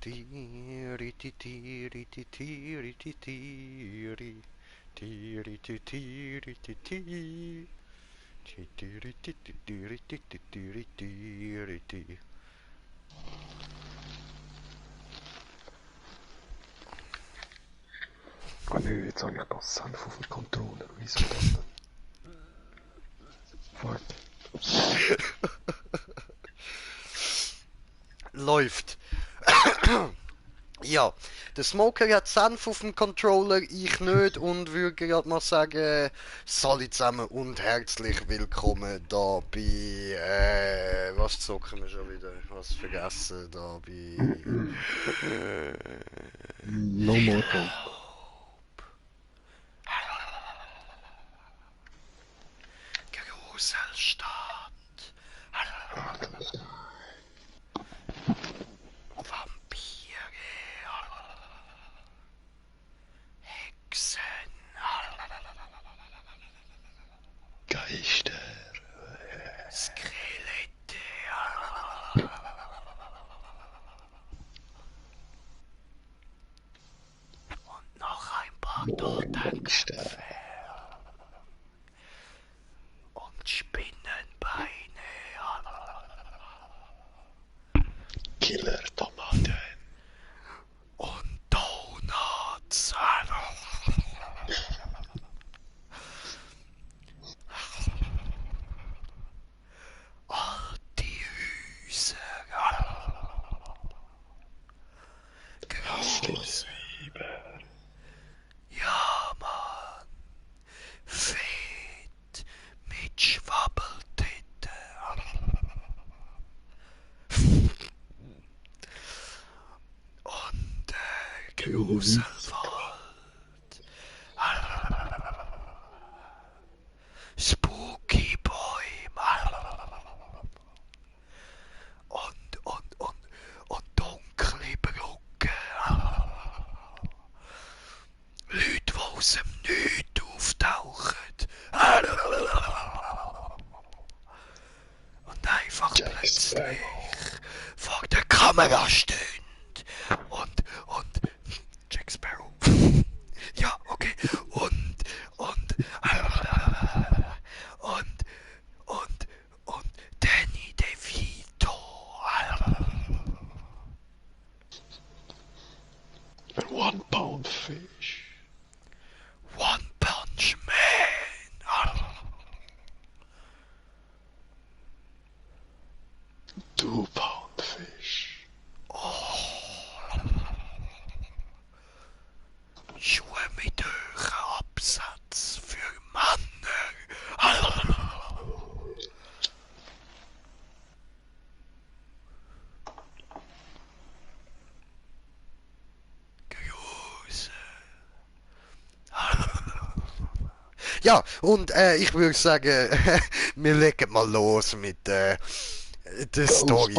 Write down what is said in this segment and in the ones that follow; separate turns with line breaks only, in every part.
Tiri tiri tiri tiri tiri tiri tiri tiri.
Oh nö, jetzt habe ich das Senf auf dem Controller. Wieso das denn? Warte.
Läuft. Ja, der Smoker hat Senf auf dem Controller, ich nicht und würde gerade mal sagen, salut zusammen und herzlich willkommen da bei, was zocken wir schon wieder? Was vergessen da bei...
No more hope.
Gruselstadt. Vampire. Hexen.
Geister.
Skelette. Und noch ein paar Totenköpfe. Und Spinnenbeine.
Killer Tomaten.
Und Donuts. Alte Hüse. Große. Ja, Mann. Fett. Mit Schwabbeltitte. Und Gruselwald. Spooky Bäume. Und dunkle Brücken. Leute, die aus dem Nichts auftauchen. Und einfach plötzlich vor der Kamera stehen. Und Jack Sparrow. Ja, okay. Und Danny DeVito.
Ein One-Pound Fish.
One Punch Man.
2-Pound Fish.
Schuhe mit höherem Absatz für Männer. Grusel. Ja, und ich würde sagen, wir legen mal los mit der Story.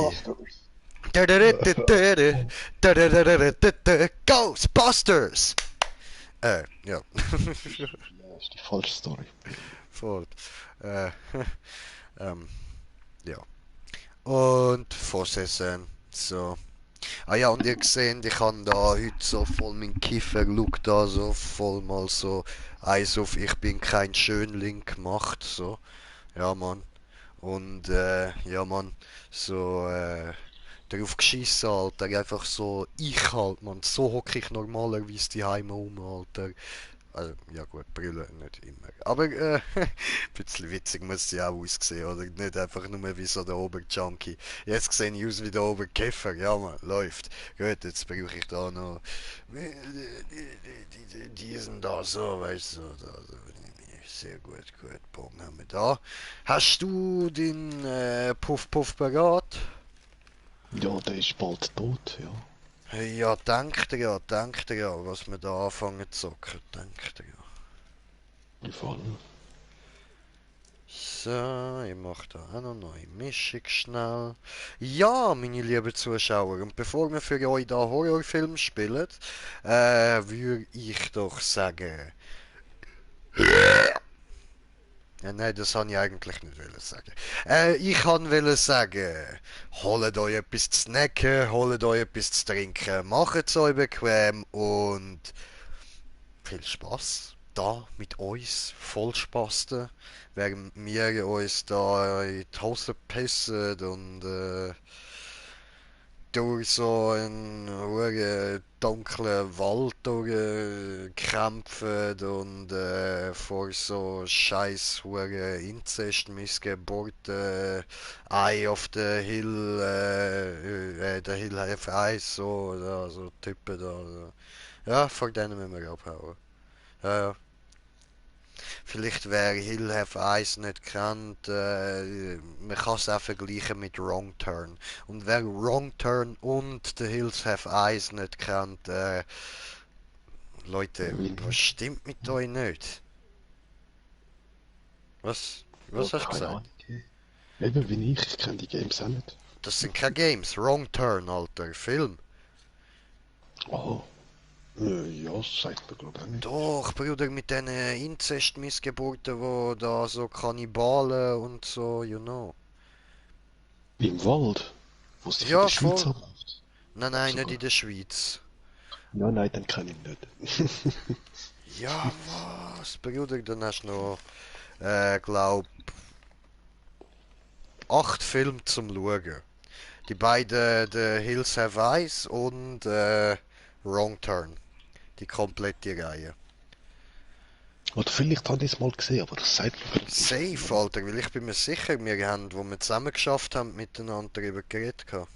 Ghostbusters! Ja.
Ja, ist die falsche Story.
Fort. Ja. Und Vorsessen. So. Ah ja, und ihr seht, ich habe da heute so voll meinen Kiffer-Look da, so voll mal so eins auf ich bin kein Schönling gemacht, so. Ja, Mann. Und, ja, Mann, so, darauf geschissen, Alter. Einfach so, ich halt, Mann. So hocke ich normalerweise die Heime um, Alter. Also, ja gut, Brille nicht immer. Aber, ein bisschen witzig muss sie auch aussehen, oder? Nicht einfach nur wie so der Oberjunkie. Jetzt sehe ich aus wie der Oberkäfer. Ja, man, läuft. Gut, jetzt brauche ich da noch diesen da so, weißt du, da, so. Sehr gut, gut, Boom haben wir da. Hast du den Puff Puff parat?
Ja, der ist bald tot, ja.
Ja, denkt ihr ja, was wir da anfangen zu zocken, denkt ihr ja.
Die Fallen.
So, ich mache da auch noch eine neue Mischung schnell. Ja, meine lieben Zuschauer, und bevor wir für euch da Horrorfilm spielen, würde ich doch sagen, Ja, nein, das wollte ich eigentlich nicht wollen sagen. Ich wollte sagen, holt euch etwas zu snacken, holt euch etwas zu trinken, macht es euch bequem und viel Spaß da mit uns, voll Spaß da, während wir uns da in die Hose pissen und durch so einen dunklen Wald kämpfen und vor so scheiß Inzest-Missgeburten Eye of the Hill, der Hill have Eyes, so, da, so Typen da. So. Ja, vor denen müssen wir abhauen. Ja, ja. Vielleicht wer Hill Have Eyes nicht kennt, man kann es auch vergleichen mit Wrong Turn. Und wer Wrong Turn und The Hills Have Eyes nicht kennt, Leute,
Wie
was
nicht?
stimmt mit euch nicht? Was?
Ja,
Was hast du
keine Ahnung.
gesagt?
Eben wie ich kenne die Games auch nicht.
Das sind keine Games. Wrong Turn, Alter. Film.
Oh, ja, das sagt mir glaube ich auch nicht.
Doch, Bruder, mit diesen Inzest-Missgeburten, wo da so Kannibalen und so, you know.
Im Wald, wo es sich in der
Ja,
Schweiz
voll.
abläuft.
Nein,
Glaube
nein, nicht
sogar.
in der Schweiz.
Ja, nein, dann kenne ich ihn nicht.
Ja, was? Bruder, dann hast du noch, glaub, 8 Filme zum Schauen. Die beiden, The Hills Have Eyes und Wrong Turn. Die komplette Reihe.
Oder vielleicht habe ich es mal gesehen, aber das sagt mir wirklich nichts.
Safe, Alter, weil ich bin mir sicher, wir haben, wo wir zusammen geschafft haben, miteinander darüber geredet. Gehabt.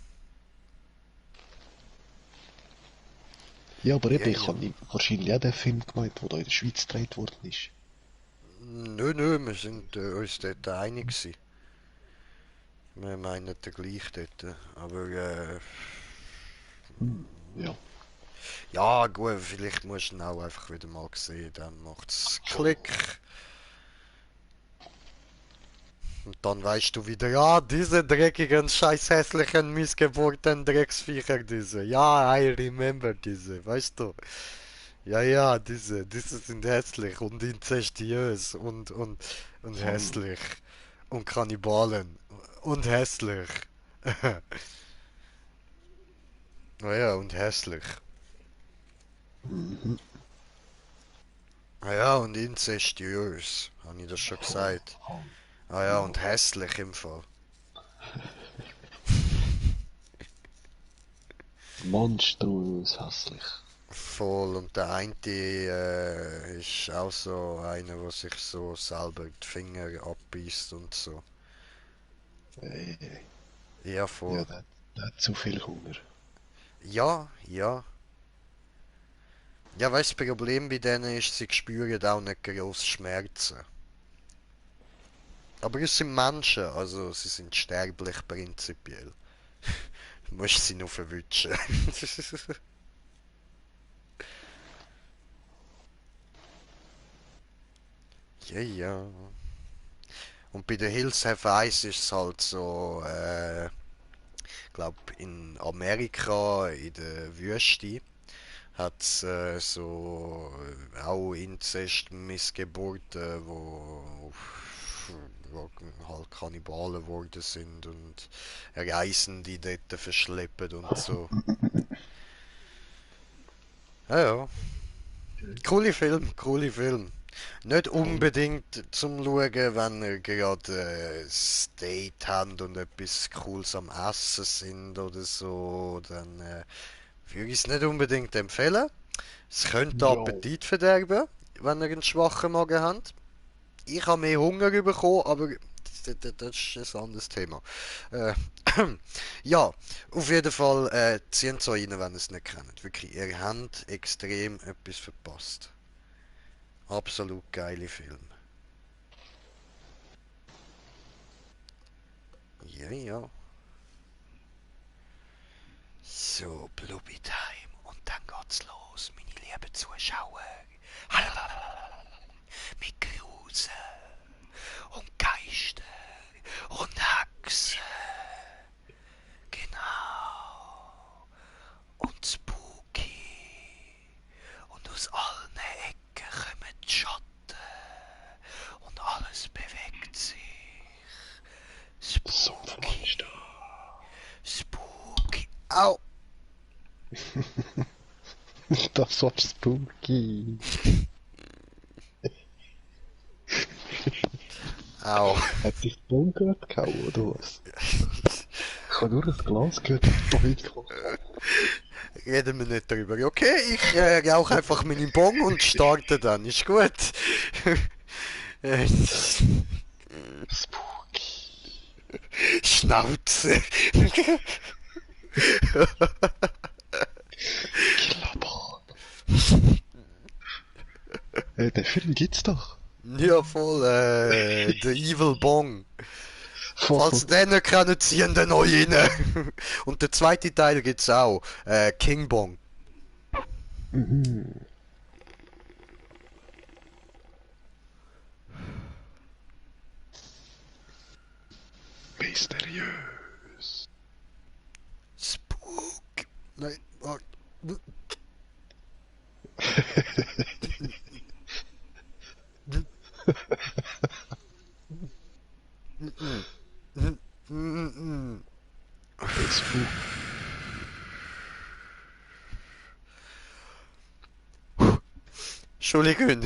Ja, aber
Ja,
eben, ich
ja.
habe wahrscheinlich auch den Film gemeint, der da in der Schweiz gedreht worden ist.
Nö, nö, wir sind uns dort einig gewesen. Wir meinen den gleich dort. Aber
Hm. Ja,
ja, gut, vielleicht musst du ihn auch einfach wieder mal sehen, dann macht's
schon.
Klick. Und dann weißt du wieder, ja, diese dreckigen, scheiß hässlichen, missgeburten Drecksviecher, diese. Ja, I remember diese, weißt du. Ja, ja, diese sind hässlich und inzestiös und
Voll.
hässlich. Und Kannibalen. Und hässlich. Naja, und hässlich.
Mhm.
Ah ja, und inzestiös. Habe ich das schon
Voll.
gesagt?
Voll.
Ah ja,
Ja.
und hässlich im Fall.
Monströs hässlich.
Voll. Und der eine ist auch so einer, der sich so selber die Finger abbeißt und so.
Ey.
Ja,
Ja,
voll.
der hat zu viel Hunger.
Ja, ja. Ja, weißt du, das Problem bei denen ist, sie spüren auch nicht groß Schmerzen. Aber es sind Menschen, also sie sind sterblich prinzipiell. Du musst sie nur verwutschen. Ja, ja. Und bei den Hills Have Eyes ist es halt so, glaub in Amerika, in der Wüste, hat es so auch Inzest-Missgeburten, wo halt Kannibalen geworden sind und Reisende dort verschleppen und so. Ja, ja. Coole Film, coole Film. Nicht
Voll.
unbedingt zum Schauen, wenn ihr gerade ein Date habt und etwas Cooles am Essen sind oder so, dann würde ich es nicht unbedingt empfehlen. Es könnte
Ja.
Appetit verderben, wenn ihr einen schwachen Magen habt. Ich habe mehr Hunger bekommen, aber das ist ein anderes Thema. Äh, ja, auf jeden Fall zieht es euch rein, wenn ihr es nicht kennt. Wirklich, ihr habt extrem etwas verpasst. Absolut geile Film. Ja, ja. So, Blubby Time. Und dann geht's los, meine lieben Zuschauer. Mit Gruseln und Geister und Hexen. Genau. Und Spooky. Und aus allen Ecken kommen die Schatten. Und alles bewegt
Das war spooky.
Au.
Hat dich die Bombe gerade gehauen, oder was? Ich habe nur ein Glas gehört, das gemacht.
Reden wir nicht darüber. Okay, ich rauche einfach meinen Bong und starte dann. Ist gut. Äh,
Spooky.
Schnauze.
Killerborn. Den Film gibt's doch.
Ja, voll, The Evil Bong. Falls ihr den nicht kennt, ziehen den neu rein. Und der zweite Teil gibt's auch. King Bong.
Mhm. Mysteriös.
Spook. Nein, warte.
Spook.
Entschuldigung.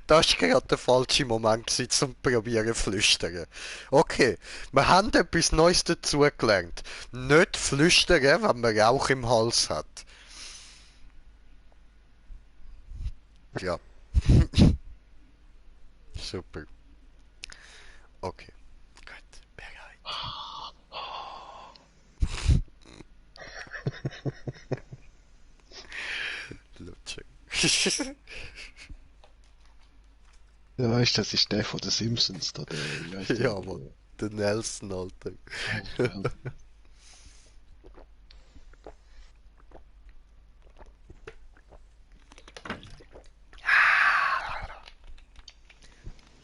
Das war gerade der falsche Moment zum Probieren flüstern. Okay, wir haben etwas Neues dazugelernt. Nicht flüstern, wenn man Rauch im Hals hat. Ja, super. Okay, gut, bereit. Lutsche.
Ja, weißt du, das ist der von den Simpsons, da, der, wie heißt der?
Ja, Mann. Der Nelson, Alter.
Ja.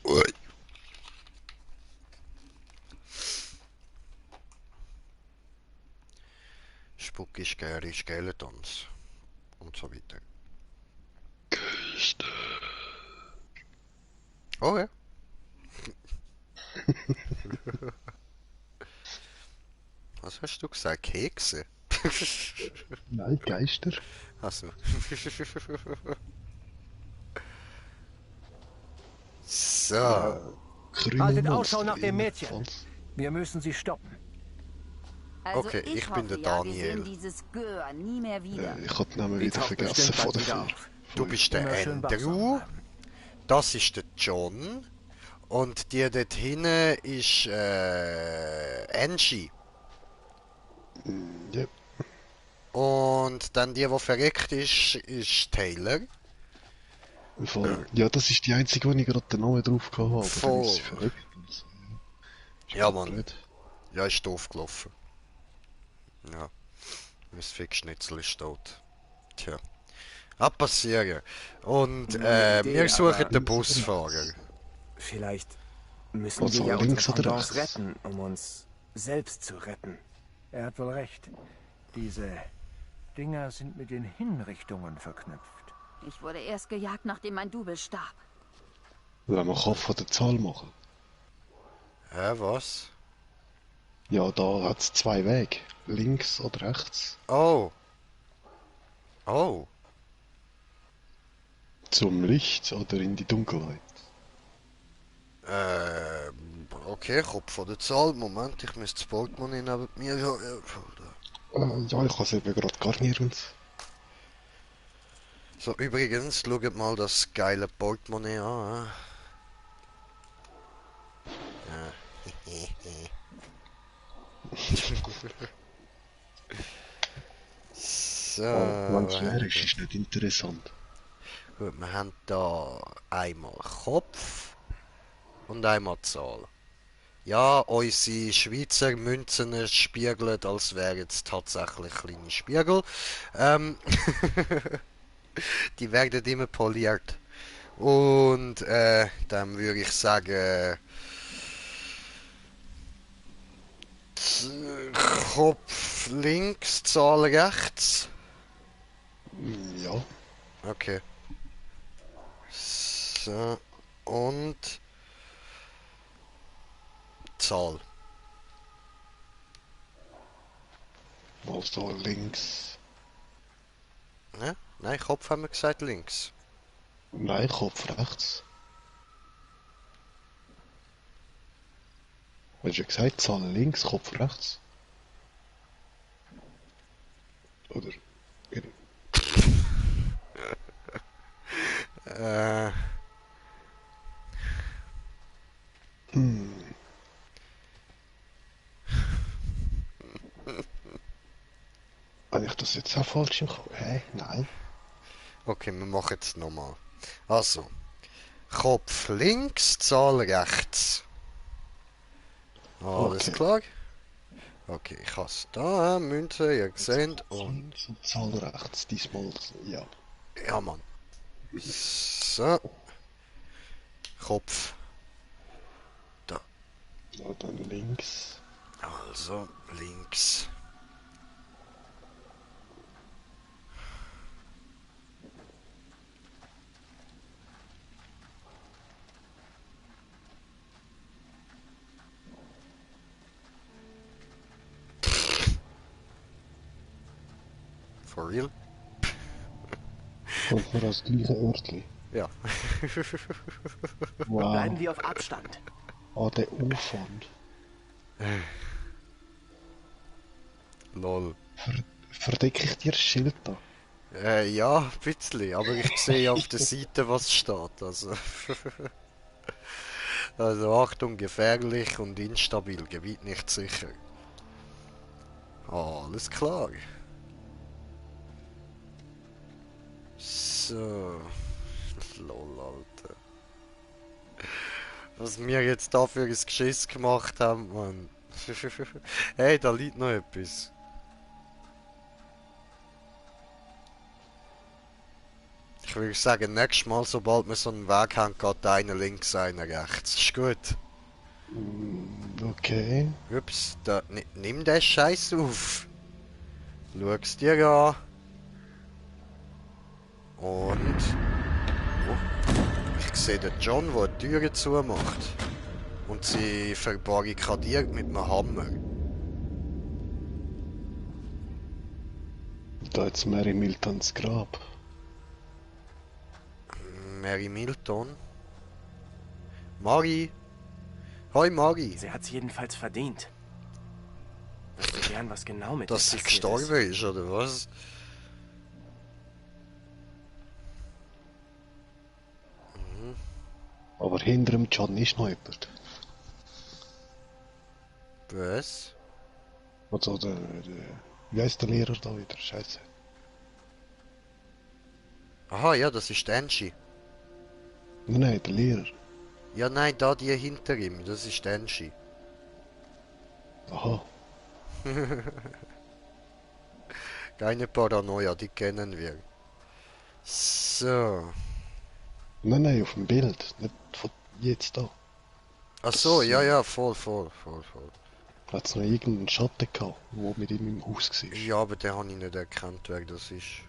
Ui. Spooky, scary, Skeletons. Und so weiter.
Geister.
Oh ja. Was hast du gesagt? Kekse?
Nein, Geister.
Also. So.
Haltet Ausschau nach dem
Krümelmonster
Mädchen. Wir müssen sie stoppen.
Also
Okay,
ich
ich bin
hoffe,
der
ja, wir
Daniel.
sehen dieses Gör nie mehr wieder.
Ich hab den Namen
Die
wieder
taucht
vergessen
bestimmt
von
bald
der
wieder
Film.
auf.
Du bist der
Immer schön wachsam
Andrew.
bleiben.
Das ist der John. Und die dort hinten ist Angie.
Ja,
Und dann die verreckt ist Taylor.
voll. Ja, das ist die einzige, wo ich gerade den Namen drauf gehabt habe. Aber dann ist sie
Voll.
verrückt. Und so. Ist
Ja,
grad
Mann.
blöd.
Ja, ist doof gelaufen. Ja. Mein Fickschnitzel ist tot. Tja. Kann passieren. Und
Neue Idee,
wir suchen
aber-
den Busfahrer.
Vielleicht müssen
Also
wir ja
links
unsere
oder
Pendants
rechts?
retten, um uns selbst zu retten. Er hat wohl recht. Diese Dinger sind mit den Hinrichtungen verknüpft.
Ich wurde erst gejagt, nachdem mein Double starb.
Wenn wir Kopf von der Zahl machen.
Hä, was?
Ja, da hat es zwei Wege. Links oder rechts.
Oh. Oh.
Zum Licht oder in die Dunkelheit.
Okay, Kopf von der Zahl. Moment, ich muss das Portemonnaie neben mir haben.
Ja, ich habe es eben gerade garniert.
So, übrigens, schaut mal das geile Portemonnaie an. So,
Wenn es leer ist, ist nicht interessant.
gut, wir haben da einmal Kopf und einmal Zahl. Ja, unsere Schweizer Münzen spiegeln, als wären es tatsächlich kleine Spiegel. Die werden immer poliert. Und dann würde ich sagen, Kopf links, Zahl rechts.
Ja,
Okay. So, und Zahl.
Also links.
Ne? Nein, Kopf haben wir gesagt links.
Nein, Kopf rechts. Hast du ja gesagt, Zahl links, Kopf rechts? Oder?
Äh,
Hm. Habe ich das jetzt auch falsch im Kopf? Hä? Nein.
okay, wir machen es nochmal. Also, Kopf links, Zahl rechts. Alles
Okay.
klar? Okay, ich habe es da, Münze, ihr seht.
Zahl
Und
links und Zahl rechts. Diesmal, ja.
ja, Mann. So, Kopf. Da,
Ja, dann links.
also links. For real?
Kommt mir das gleiche Örtli.
Ja.
Wow.
Bleiben wir auf Abstand.
Ah, der Aufwand.
Lol.
Verdecke ich dir das Schild da?
Ja, ein bisschen, aber ich sehe auf der Seite, was steht. Also Achtung, gefährlich und instabil, Gebiet nicht sicher. Alles klar. So. Lol, Alter. Was wir jetzt da für ein Geschiss gemacht haben, Mann. Hey, da liegt noch etwas. Ich würde sagen, nächstes Mal, sobald wir so einen Weg haben, geht einer links, einer rechts. Ist gut.
Okay.
Ups, da, nimm den Scheiß auf. Schau's dir an. Und... Oh, ich sehe den John, der die Türen zumacht. Und sie verbarrikadiert mit einem Hammer.
Da jetzt Mary Miltons Grab.
Mary Milton. Mari. Hoi Mari.
Sie hat's jedenfalls verdient. Wüsste gern, was genau mit
Dass
ihr
sie
passiert
gestorben ist, oder was?
Aber hinter dem John ist noch jemand.
Was?
Also wie heißt der Lehrer da wieder? Scheiße.
Aha, ja, das ist Angie.
Nein, der Lehrer.
Ja, nein, da die hinter ihm, das ist Angie.
Aha.
Keine Paranoia, die kennen wir. So.
Nein, auf dem Bild. Nicht von jetzt da.
Ach so, ja, ja, voll.
Hat es noch irgendeinen Schatten gehabt, der mit ihm im Haus war?
Ja, aber den habe ich nicht erkannt, wer das ist.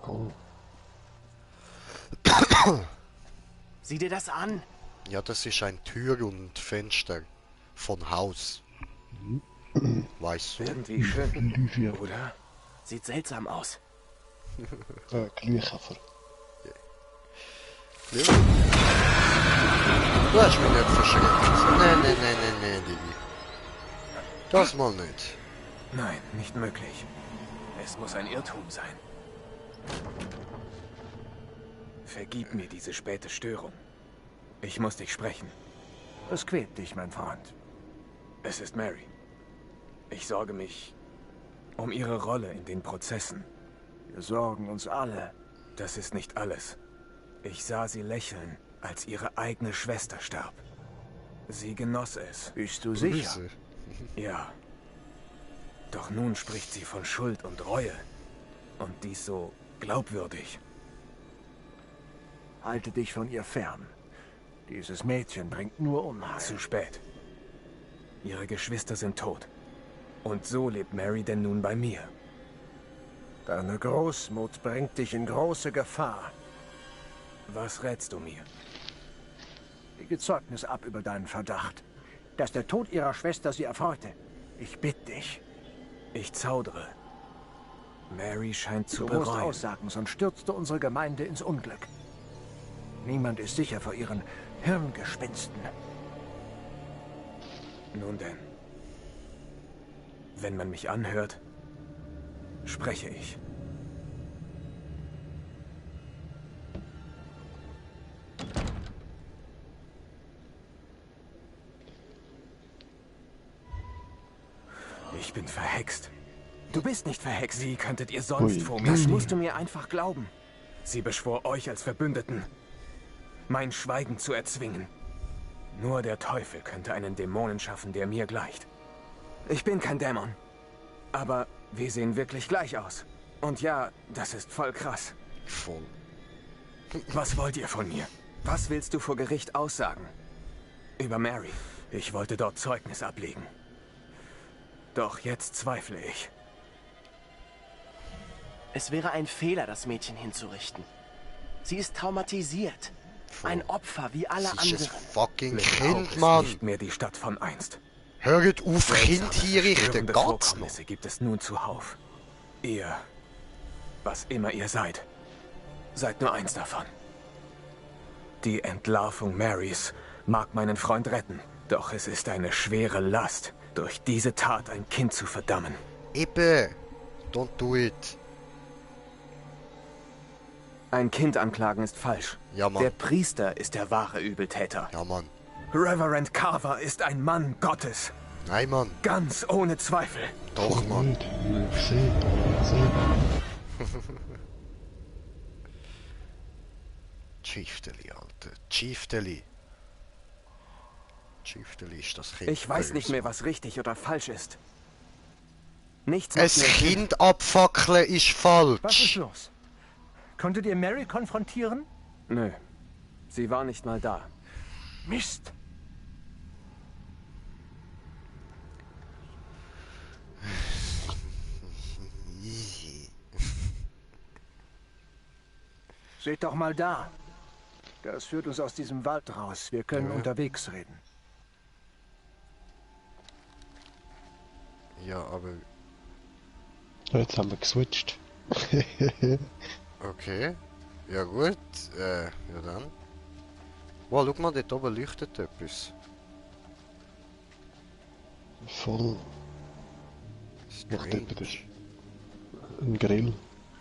Oh.
Sieh dir das an!
Ja, das ist ein Tür und Fenster von Haus. Weißt du?
Irgendwie schön,
Glühfeuer.
oder? Sieht seltsam aus.
Glühkäfer.
Ja. Du hast mich nicht verschreckt. Nein, Digi. Das mal nicht.
Nein, nicht möglich. Es muss ein Irrtum sein. Vergib mir diese späte Störung. Ich muss dich sprechen.
Was quält dich, mein Freund?
Es ist Mary. Ich sorge mich um ihre Rolle in den Prozessen.
Wir sorgen uns alle.
Das ist nicht alles. Ich sah sie lächeln, als ihre eigene Schwester starb. Sie genoss es.
Bist du sicher?
Grüße.
Ja. Doch nun spricht sie von Schuld und Reue. Und dies so glaubwürdig.
Halte dich von ihr fern. Dieses Mädchen bringt nur Unheil.
Zu spät. Ihre Geschwister sind tot. Und so lebt Mary denn nun bei mir.
Deine Großmut bringt dich in große Gefahr.
Was rätst du mir?
Lege Zeugnis ab über deinen Verdacht, dass der Tod ihrer Schwester sie erfreute. Ich bitte dich.
Ich zaudere. Mary scheint zu
Du musst
bereuen.
aussagen, sonst stürzte unsere Gemeinde ins Unglück. Niemand ist sicher vor ihren Hirngespinsten.
Nun denn. Wenn man mich anhört, spreche ich. Ich bin verhext. Du bist nicht verhext. Wie könntet ihr sonst
Ui.
vor mir? Das musst du mir einfach glauben. Sie beschwor euch als Verbündeten, mein Schweigen zu erzwingen. Nur der Teufel könnte einen Dämonen schaffen, der mir gleicht. Ich bin kein Dämon. Aber wir sehen wirklich gleich aus. Und ja, das ist voll krass.
Voll.
Was wollt ihr von mir? Was willst du vor Gericht aussagen? Über Mary. Ich wollte dort Zeugnis ablegen. Doch jetzt zweifle ich.
Es wäre ein Fehler, das Mädchen hinzurichten. Sie ist traumatisiert. Ein Opfer wie alle
Das ist ein
anderen.
fucking
Auch
Kind,
ist
Mann.
nicht mehr die Stadt von einst.
Hört auf, Kind
Seltsame,
hinrichten.
verstörende
Geht's noch?
Vorkommnisse gibt es nun zuhauf. Ihr, was immer ihr seid nur eins davon. Die Entlarvung Marys mag meinen Freund retten, doch es ist eine schwere Last, durch diese Tat ein Kind zu verdammen.
Eben. Don't do it.
Ein Kind anklagen ist falsch.
Ja, Mann.
Der Priester ist der wahre Übeltäter.
Ja, Mann.
Reverend Carver ist ein Mann Gottes.
Nein, Mann.
Ganz ohne Zweifel.
Doch, Mann.
Nicht. Gesehen.
Schiefteli, Alter. Schiefteli. Schiefteli ist das Kind.
Ich weiß nicht
böse.
mehr, was richtig oder falsch ist. Nichts
Ein
macht mehr Sinn.
Kind abfackeln ist falsch.
Was ist los? Konntet ihr Mary konfrontieren?
Nö, sie war nicht mal da.
Mist. Seht doch mal da. Das führt uns aus diesem Wald raus. Wir können unterwegs reden.
Ja, aber...
Jetzt haben wir geswitcht.
Okay. Ja gut. Ja dann. Wow, schau mal, dort oben leuchtet etwas.
Voll. Macht
Strange.
etwa das. Ein Grill.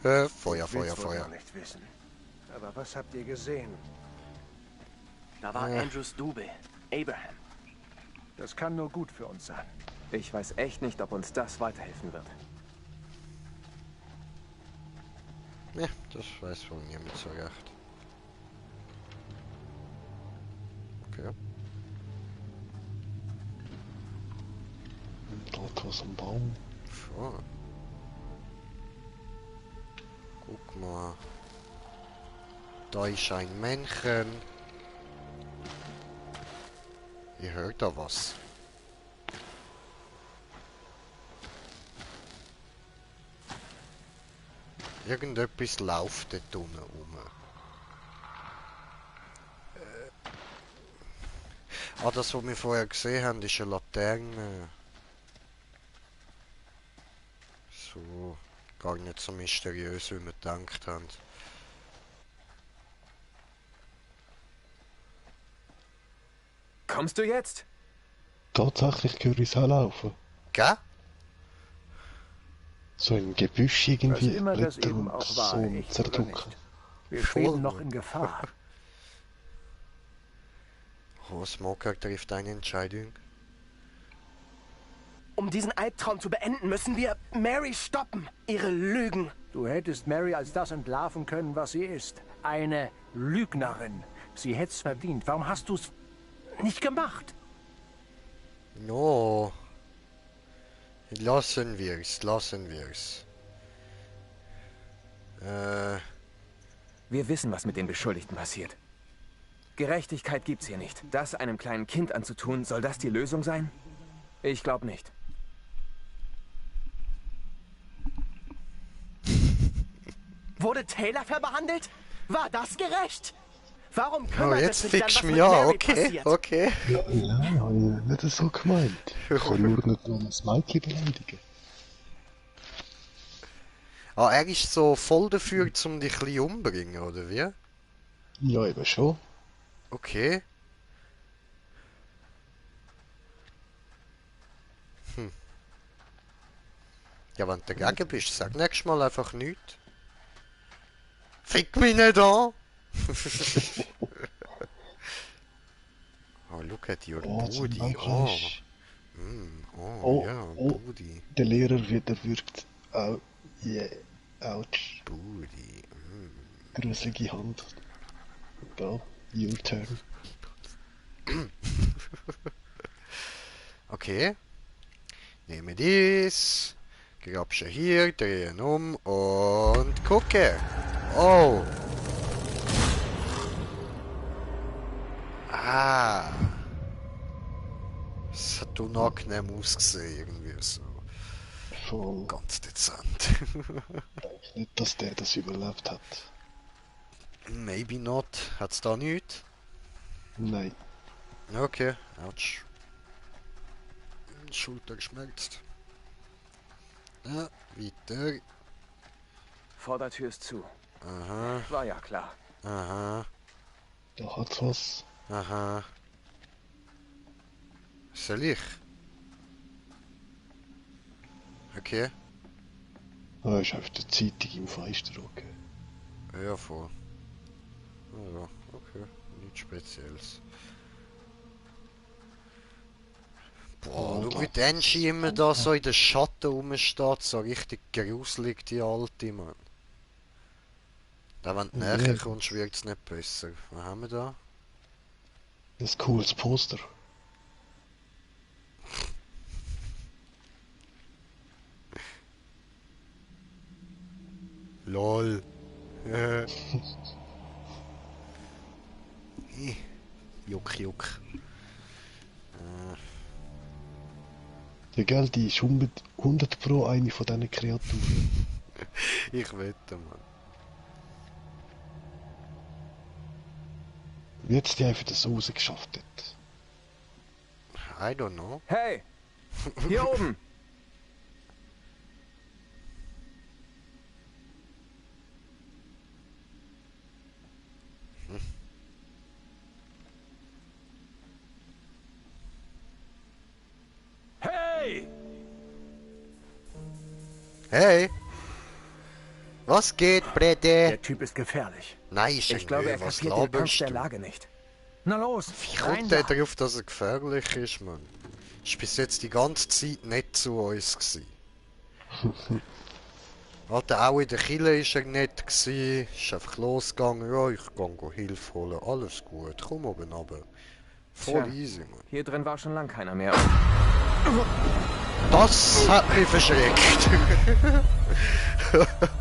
Feuer,
Ich will's
Feuer,
wohl
Feuer.
noch nicht wissen. Aber was habt ihr gesehen?
Da war Andrews Double, Abraham.
Das kann nur gut für uns sein.
Ich weiß echt nicht, ob uns das weiterhelfen wird.
Ja, das weiß wohl niemand so recht. Okay.
Dort was am Baum.
So. Guck mal. Da ist ein Männchen. Ich höre da was. Irgendetwas läuft dort unten rum. Das, was wir vorher gesehen haben, ist eine Laterne. So, gar nicht so mysteriös, wie wir gedacht haben.
Kommst du jetzt?
Tatsächlich höre ich es auch laufen.
Gell?
So im Gebüsch
Was
irgendwie.
immer das
Blätter
eben
und
auch
so
war,
ein
echt oder
Zerdrucken.
nicht. Wir
Voll.
schweben noch in Gefahr.
Oh, Smoker trifft eine Entscheidung.
Um diesen Albtraum zu beenden, müssen wir Mary stoppen. Ihre Lügen.
Du hättest Mary als das entlarven können, was sie ist. Eine Lügnerin. Sie hätt's verdient. Warum hast du's nicht gemacht?
No. Lassen wir's, lassen wir's.
Wir wissen, was mit den Beschuldigten passiert. Gerechtigkeit gibt's hier nicht. Das einem kleinen Kind anzutun, soll das die Lösung sein? Ich glaube nicht.
Wurde Taylor verbehandelt? War das gerecht? Warum
Oh,
kümmert
jetzt
es mich dann,
fickst
was
du
mit
mich an.
Mary
Okay,
passiert?
okay.
Ja, habe ich nicht so gemeint. Ich kann nur nicht nur das Mädchen beleidigen.
Ah, er ist so voll dafür, um dich ein bisschen umbringen, oder wie?
Ja, eben schon.
Okay. Ja, wenn du dagegen bist, sag nächstes Mal einfach nichts. Fick mich nicht an! Oh, look at your
Oh, zum
booty.
Dank
Oh,
ist...
oh,
Oh,
ja,
oh.
booty.
Der Lehrer wieder wirkt. Au, yeah, ouch.
Booty.
Gruselige Hand. Go, your turn.
Okay. Nehme dies. Grabsche hier, drehen um und gucke. Oh. Ah. Es hat unangenehm ausgesehen, irgendwie so.
Voll.
Ganz dezent.
Nicht, dass der das überlebt hat.
Maybe not. Hat's da nichts?
Nein.
Okay, ouch. Schulter geschmerzt. Ja, weiter.
Vordertür ist zu.
Aha,
War ja klar.
aha,
Da hat's was.
aha. Soll ich? Okay.
Ah, ist auf der Zeitung im Fenster, okay.
Ja, voll. Ja, okay. Nichts Spezielles. Boah,
Oh,
schau wie der Enchi immer da so in den Schatten rumsteht, so richtig gruselig, die Alte, Mann. Da, wenn du
Ja.
näher kommst, wird es nicht besser. Was haben wir da?
Das ist ein cooles Poster.
LOL. Juck, juck.
Ja, gell, die ist 100 Pro eine von diesen Kreaturen.
Ich wette, Mann.
Wie hat's die einfach das rausgeschafft hat?
I don't know.
Hey! Hier oben! Hey!
Hey! Was geht, Brede?
Der Typ ist gefährlich.
Nein, ist
Ich glaube, er
was
kapiert den Ernst
laberst
der
du?
Lage nicht.
Na los,
Wie
rein
kommt der
da.
darauf, dass er gefährlich ist, Mann? Ist bis jetzt die ganze Zeit nicht zu uns gsi. Alter, auch in der Kille ist er nicht gsi. Ist einfach losgegangen. Ja, ich gang Hilfe holen. Alles gut. Komm oben runter. Voll
Tja.
easy, Mann.
Hier drin war schon lang keiner mehr.
Das hat mich verschreckt.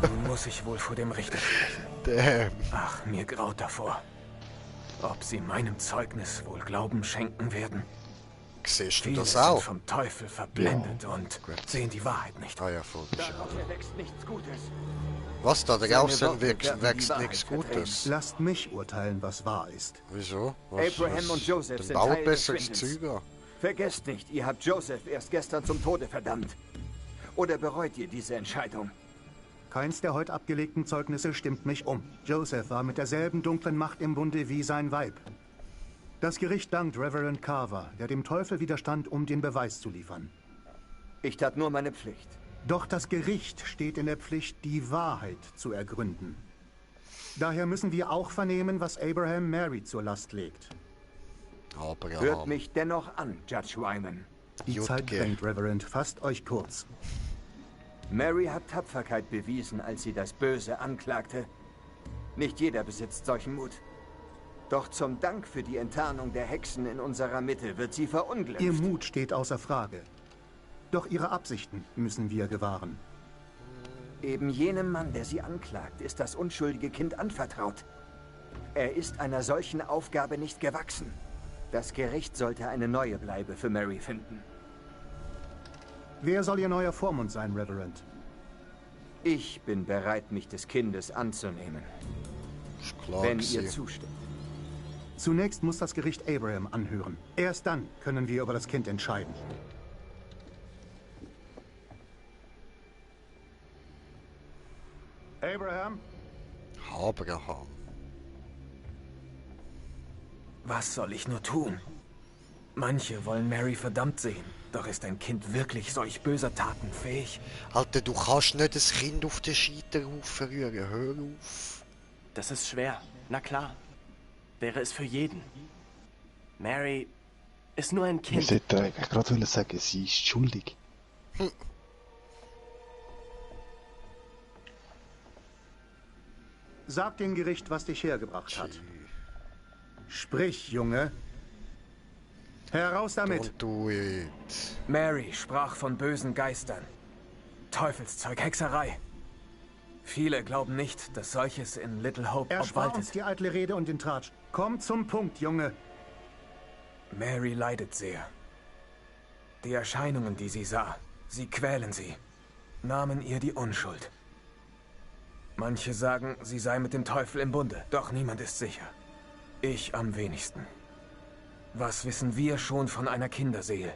Nun muss ich wohl vor dem Richter sprechen.
Damn.
Ach, mir graut davor. Ob sie meinem Zeugnis wohl Glauben schenken werden?
Siehst du
Viele
das
sind
auch?
vom Teufel verblendet und
Gut.
sehen die Wahrheit nicht.
Ah ja, voll.
Daraus erwächst nichts Gutes.
Was da
Seine
drauf sind,
Worte werden
wächst
die Wahrheit
nichts
verdrehen.
Gutes.
Lasst mich urteilen, was wahr ist.
Wieso?
Abraham und Joseph
Dann
sind
baut
Teil des
besseres
Schwindels.
Zeug an.
Vergesst nicht, ihr habt Joseph erst gestern zum Tode verdammt. Oder bereut ihr diese Entscheidung?
Keins der heute abgelegten Zeugnisse stimmt mich um. Joseph war mit derselben dunklen Macht im Bunde wie sein Weib. Das Gericht dankt Reverend Carver, der dem Teufel widerstand, um den Beweis zu liefern.
Ich tat nur meine Pflicht.
Doch das Gericht steht in der Pflicht, die Wahrheit zu ergründen. Daher müssen wir auch vernehmen, was Abraham Mary zur Last legt.
Aber ja,
Hört mich dennoch an, Judge Wyman.
Die
Jutge.
Zeit drängt, Reverend. Fasst euch kurz.
Mary hat Tapferkeit bewiesen, als sie das Böse anklagte. Nicht jeder besitzt solchen Mut. Doch zum Dank für die Enttarnung der Hexen in unserer Mitte wird sie verunglimpft.
Ihr Mut steht außer Frage. Doch ihre Absichten müssen wir gewahren.
Eben jenem Mann, der sie anklagt, ist das unschuldige Kind anvertraut. Er ist einer solchen Aufgabe nicht gewachsen. Das Gericht sollte eine neue Bleibe für Mary finden.
Wer soll ihr neuer Vormund sein, Reverend?
Ich bin bereit, mich des Kindes anzunehmen,
ist klar
wenn ihr
gewesen.
zustimmt.
Zunächst muss das Gericht Abraham anhören. Erst dann können wir über das Kind entscheiden. Abraham?
Abraham.
Was soll ich nur tun? Manche wollen Mary verdammt sehen. Doch ist ein Kind wirklich solch böser Taten fähig?
Alter, du kannst nicht das Kind auf den Scheiterhaufen rühren. Hör auf.
Das ist schwer. Na klar. Wäre es für jeden. Mary ist nur ein
Ich
Kind.
sollte eigentlich gerade sagen, sie ist schuldig.
Sag dem Gericht, was dich hergebracht hat. Sprich, Junge. Heraus damit.
Don't do it.
Mary sprach von bösen Geistern. Teufelszeug, Hexerei. Viele glauben nicht, dass solches in Little Hope
Erspar uns
obwaltet.
die eitle Rede und den Tratsch. Komm zum Punkt, Junge.
Mary leidet sehr. Die Erscheinungen, die sie sah, sie quälen sie, nahmen ihr die Unschuld. Manche sagen, sie sei mit dem Teufel im Bunde, doch niemand ist sicher. Ich am wenigsten. Was wissen wir schon von einer Kinderseele?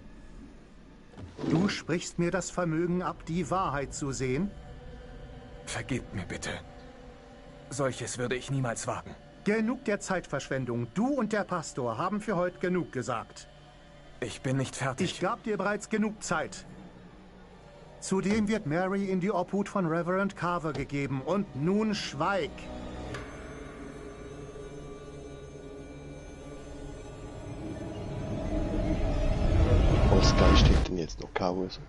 Du sprichst mir das Vermögen ab, die Wahrheit zu sehen?
Vergebt mir bitte. Solches würde ich niemals wagen.
Genug der Zeitverschwendung. Du und der Pastor haben für heute genug gesagt.
Ich bin nicht fertig.
Ich gab dir bereits genug Zeit. Zudem wird Mary in die Obhut von Reverend Carver gegeben. Und nun schweig.
Als Geist hätte ihn jetzt noch gehauen. Also.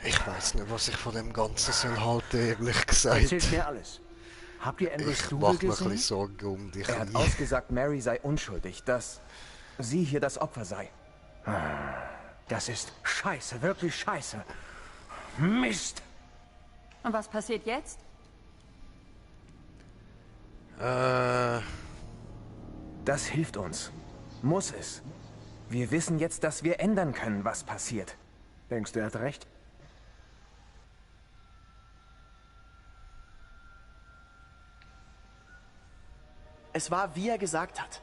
Ich weiß nicht, was ich von dem Ganzen soll halten, ehrlich gesagt.
Erzählt mir alles. Habt ihr Andrews
Ich
Double
mach mir ein
gesehen?
bisschen Sorgen um dich.
Er hat ausgesagt, Mary sei unschuldig, dass sie hier das Opfer sei.
Das ist scheiße, wirklich scheiße. Mist!
Und was passiert jetzt?
Das hilft uns. Muss es. Wir wissen jetzt, dass wir ändern können, was passiert.
Denkst du, er hat recht?
Es war, wie er gesagt hat.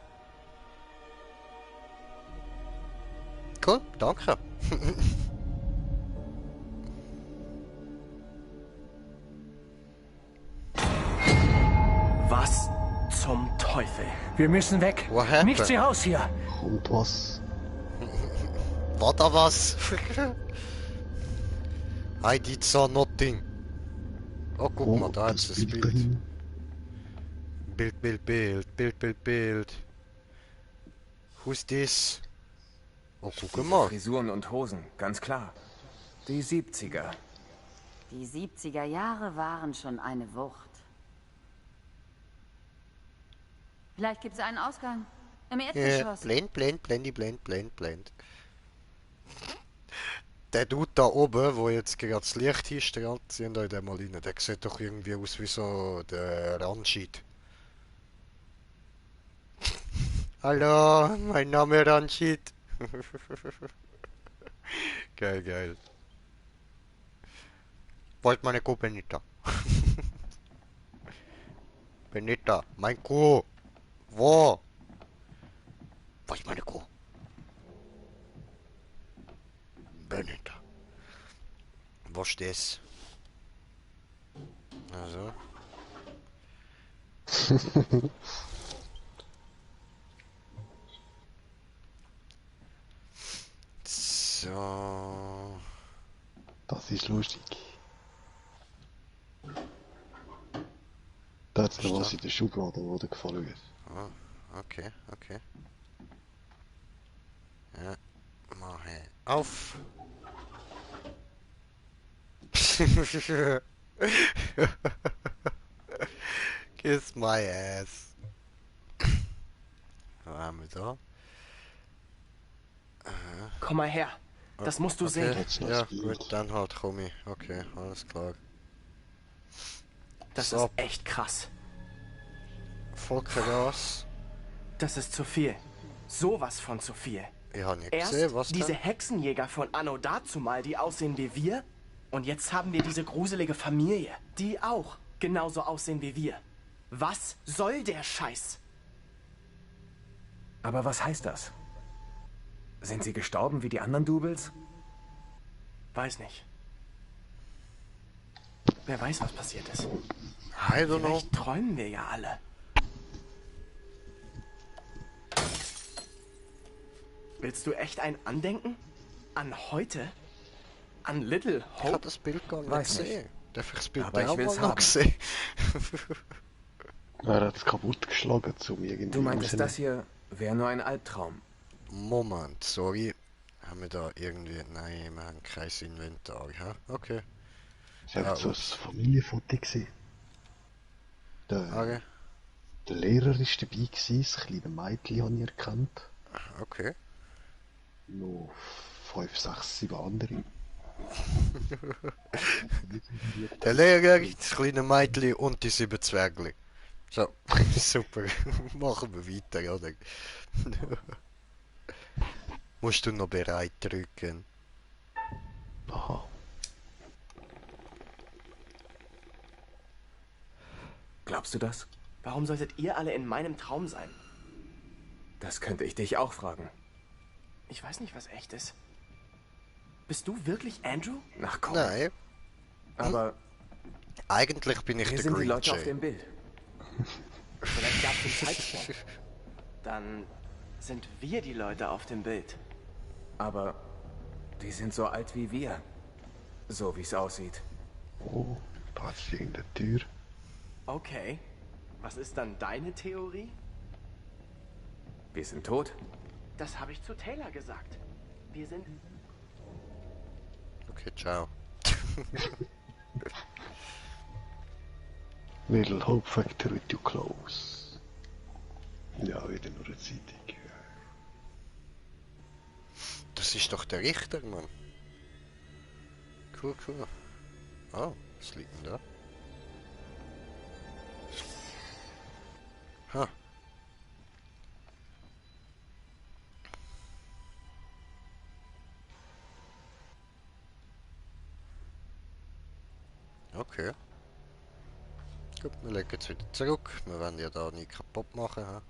Cool, danke.
Was zum Teufel?
Wir müssen weg.
What happened?
Nicht sie raus hier.
Und was?
War da was? I did so nothing. Oh, guck mal, da ist das Bild.
drin.
Bild. Who's this? Oh, guck
Diese
mal.
Frisuren und Hosen, ganz klar. Die 70er.
Die 70er Jahre waren schon eine Wucht. Vielleicht gibt es einen Ausgang. Im Erdgeschoss.
Blend. Der Dude da oben, wo jetzt gerade das Licht hinstrahlt, ziehen da in den mal rein. Der sieht doch irgendwie aus wie so der Ranjit. Hallo, mein Name ist Ranjit. Geil. Wollt meine Kuh, Benita? Benita, mein Kuh. Wo? Wo ist meine Kuh? Benita. Wo stehst? Also. So.
Das ist lustig. Da hat noch was in der Schublade, wo dir gefallen wird.
Ah, okay. Ja, mache auf. Kiss my ass. Was haben wir da?
Komm mal her. Das musst du sehen.
Jetzt noch
Ja,
das Bild.
gut, dann halt komm ich. Okay, alles klar.
Das
So.
ist echt krass.
Voll krass.
Das ist zu viel. Sowas von zu viel.
Ich habe nicht
Erst
gesehen, was
diese
denn?
Hexenjäger von Anno dazumal, die aussehen wie wir. Und jetzt haben wir diese gruselige Familie, die auch genauso aussehen wie wir. Was soll der Scheiß?
Aber was heißt das? Sind sie gestorben wie die anderen Doubles?
Weiß nicht. Wer weiß, was passiert ist.
I don't know.
Vielleicht träumen wir ja alle. Willst du echt ein Andenken? An heute? An Little
Ich habe
Hope?
das Bild gar nicht
Weiß
gesehen. Darf ich das Bild
Aber ich
auch
will's
mal noch
haben.
sehen?
Er hat es kaputt geschlagen, um irgendwie
Du meintest,
rauszunehmen.
das hier wäre nur ein Albtraum.
Moment, sorry. Haben wir da irgendwie... Nein, wir haben kein Inventar. Ha? Okay.
Es war
Ah,
so ein Familienfoto gewesen. Der,
Okay.
der Lehrer war dabei gewesen, das kleine Mädchen habe ich erkannt.
Okay.
Noch 5, 6, 7 andere.
Der Lehrer, das kleine Mädchen und die 7 Zwergli. So, super. Machen wir weiter, oder? Musst du noch bereit drücken?
Aha.
Glaubst du das?
Warum solltet ihr alle in meinem Traum sein?
Das könnte ich dich auch fragen.
Ich weiß nicht, was echt ist. Bist du wirklich Andrew?
Ach komm.
Nein,
Aber
eigentlich bin ich
wir
der
sind die
Green
Leute auf
Jay.
dem Bild.
Vielleicht gab es einen Zeitsprung. Dann sind wir die Leute auf dem Bild.
Aber die sind so alt wie wir. So wie es aussieht.
Oh, da ist irgendeine Tür.
Okay. Was ist dann deine Theorie?
Wir sind tot.
Das habe ich zu Taylor gesagt. Wir sind...
Okay, ciao.
Little Hope Factory to close. Ja, wieder nur eine Zeitung.
Das ist doch der Richter, Mann. Cool, cool. Oh, was liegt denn da? Ha. Okay. Gut, wir legen jetzt wieder zurück. Wir wollen ja da nicht kaputt machen. Ha?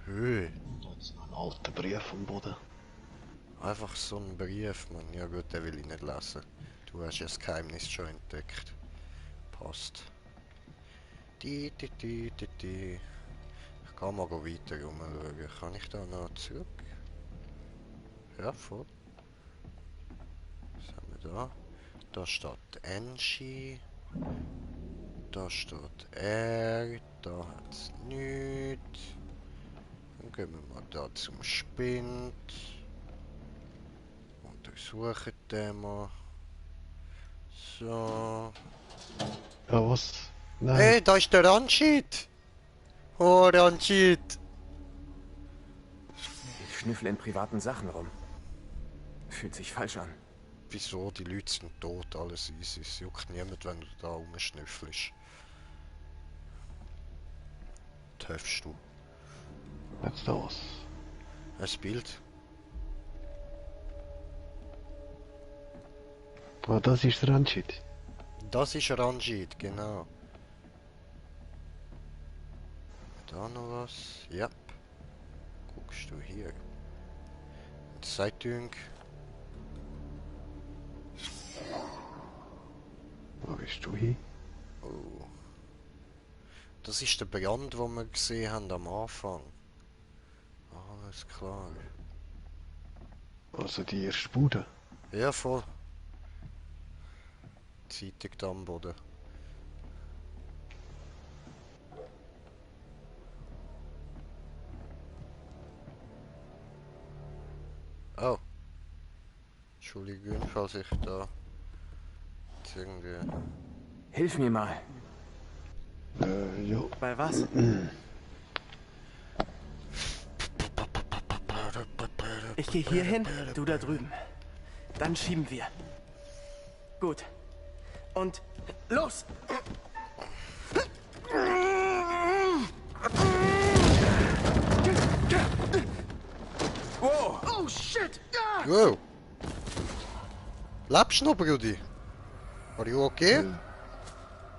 Höh.
Da ist noch ein alter Brief am Boden.
Einfach so ein Brief, Mann. Ja gut, den will ich nicht lesen. Du hast ja das Geheimnis schon entdeckt. Passt. Die. Ich kann mal weiter rumschauen. Kann ich da noch zurück? Ja, voll. Was haben wir da? Da steht Angie. Da steht er. Da hat es nichts. Dann gehen wir mal da zum Spind. Untersuchen den mal. So.
Ja, was? Nein.
Hey, da ist der Ranjit! Oh, Ranjit!
Ich schnüffle in privaten Sachen rum. Fühlt sich falsch an.
Wieso? Die Leute sind tot, alles easy. Es juckt niemand, wenn du da rumschnüffelst. Töpfst du?
Jetzt da was.
Ein Bild?
Ah, das ist der Ranjit.
Das ist Ranjit, genau. Da noch was? Ja. Guckst du hier. Zeitung.
Wo bist du hin?
Oh. Das ist der Brand, den wir gesehen haben am Anfang. Alles klar.
Also die erste Bude.
Ja, voll. Zeitung da am Boden. Oh. Entschuldigung, falls ich da jetzt irgendwie...
Hilf mir mal.
Ja.
Bei was? Ich gehe hier hin, du da drüben. Dann schieben wir. Gut. Und los!
Wow!
Oh shit!
Wow! Lebst du noch, Brudi? Are you okay?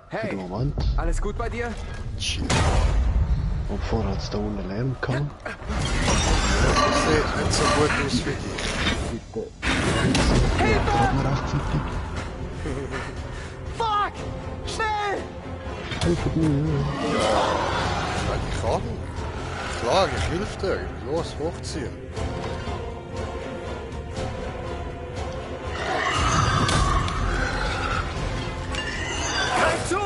Hey!
Moment.
Alles gut bei dir?
Shit.
Und vorher hat es da unten Lärm gehabt.
sieht nicht so gut aus für dich.
Bitte. Ja, gerade noch rechtzeitig.
Fuck! Schnell!
Helft mir.
Ich kann. Klar, ich helfe dir. Los, hochziehen.
Greif zu!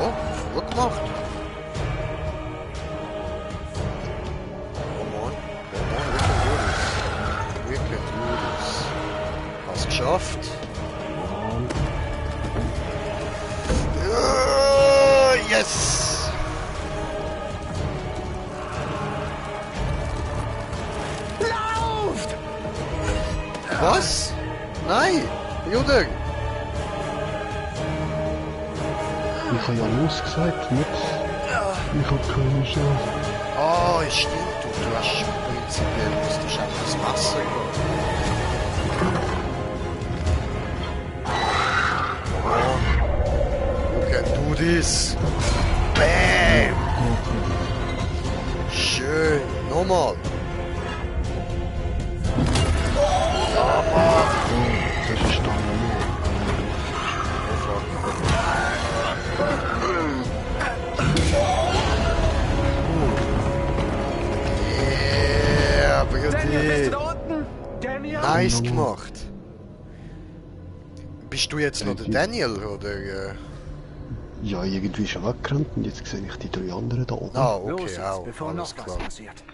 Oh, gut gemacht. Oh Mann, we can do this. Hast geschafft. Yes!
Lauft!
Was? Nein! Jude!
Ich habe ja losgesagt, nicht? Ich habe keine Chance.
Ah, stimmt, du hast prinzipiell müsstest einfach das Messer gehen. Oh, you can do this. Bam! Schön, nochmal.
Das ist dann
Yeah,
Daniel, bist du
Brudi.
da unten? Daniel?
Nice gemacht. Bist du jetzt noch der Daniel, oder?
Ja, irgendwie schon weggerannt und jetzt sehe ich die 3 anderen da oben.
Ah,
Los
okay,
jetzt,
auch,
bevor
alles
noch
klar.
was passiert.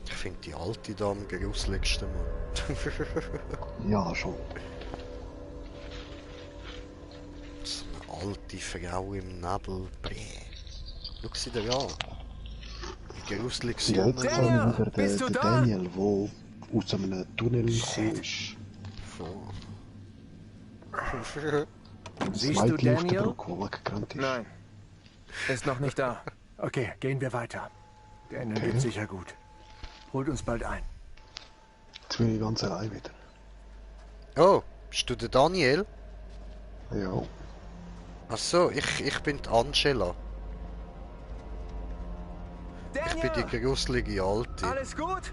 Ich finde die alte da am gruseligsten, Mann.
Ja, schon.
So eine alte Frau im Nebel. Bäh. Schau sie dir an. Wie gruselig sie
Ja, jetzt
immer
Daniel,
habe ich wieder
bist du
den
da?
Daniel, der aus einem Tunnel gekommen ist.
vor.
Das
Siehst du
Mädchen auf der
Daniel?
Brücke, die weggerannt ist.
Nein. Ist noch nicht da.
Okay, gehen wir weiter. Daniel
Okay.
geht sicher gut. Holt uns bald ein.
Jetzt bin ich ganz allein wieder.
Oh, bist du der Daniel?
Ja.
Ach so, ich bin die Angela. Ich bin die gruselige Alte.
Alles gut?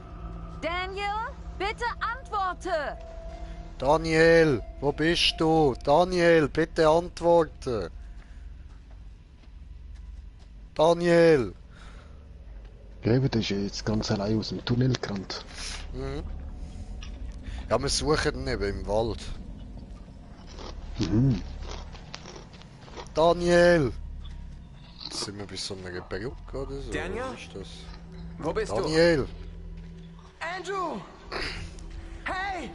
Daniel, bitte antworte!
Daniel, wo bist du? Daniel, bitte antworten. Daniel.
Eben, der ist ja jetzt ganz allein aus dem Tunnel gerannt.
Mhm. Ja, wir suchen ihn eben im Wald.
Mhm.
Daniel! Jetzt sind wir bei so einer Perücke oder so.
Daniel?
Was ist das?
Wo bist
Daniel!
Andrew! Hey!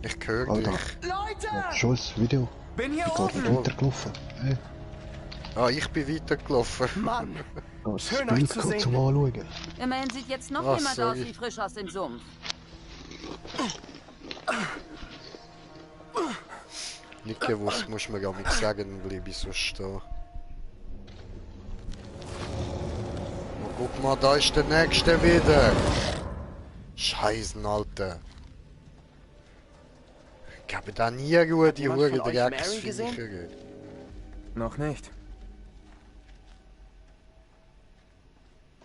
Ich höre
Alter.
dich.
Leute!
Schon das Video.
du? Bin hier
Ich bin
oben.
dort weitergelaufen. Hey,
Ah, ich bin weitergelaufen.
Mann!
das
Schön, euch
Bild
zu
kurz
sehen.
zum Anschauen.
Immerhin sieht jetzt noch
Ach,
jemand
sorry.
aus wie frisch aus dem Sumpf.
Nicht gewusst, muss man gar nicht sagen, dann bleibe ich so stehen. Oh, guck mal, da ist der nächste wieder. Scheißen, Alter. Ich habe da nie Ruhe, die
jemand
Hure
von euch Mary
Drecksviecher.
Noch nicht.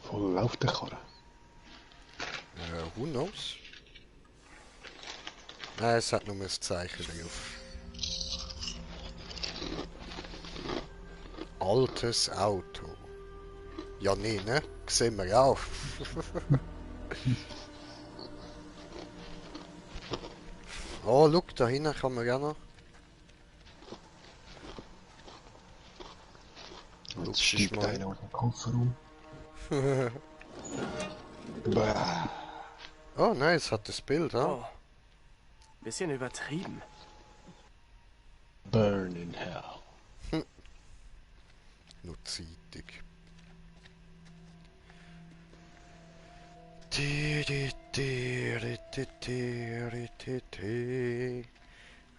Voll auf der Karre.
Who knows? Nein, es hat nur ein Zeichen drauf. Altes Auto. Ja, nee, ne? Sehen wir auch. Oh, look, da hinten kann man ja noch.
Jetzt
Lutsch
steigt
ist mal.
einer aus dem Kofferraum. Bäh.
Oh nein, es hat das Bild, ha?
Oh. Bisschen übertrieben.
Burn in hell.
Nur zeitig.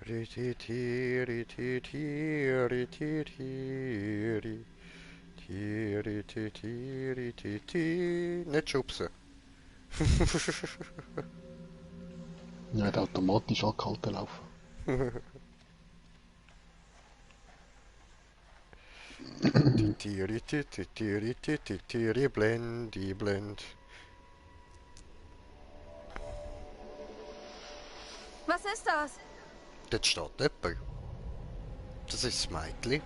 Tiri, tiri, tiri, tiri, tiri, tiri, tiri, tiri, tiri. Nicht schubsen.
Nicht automatisch angehalten laufen.
Tiri, tiri, tiri, tiri, tiri, blendi, blend.
Was ist das?
Dort steht jemand. Das ist das Mädchen.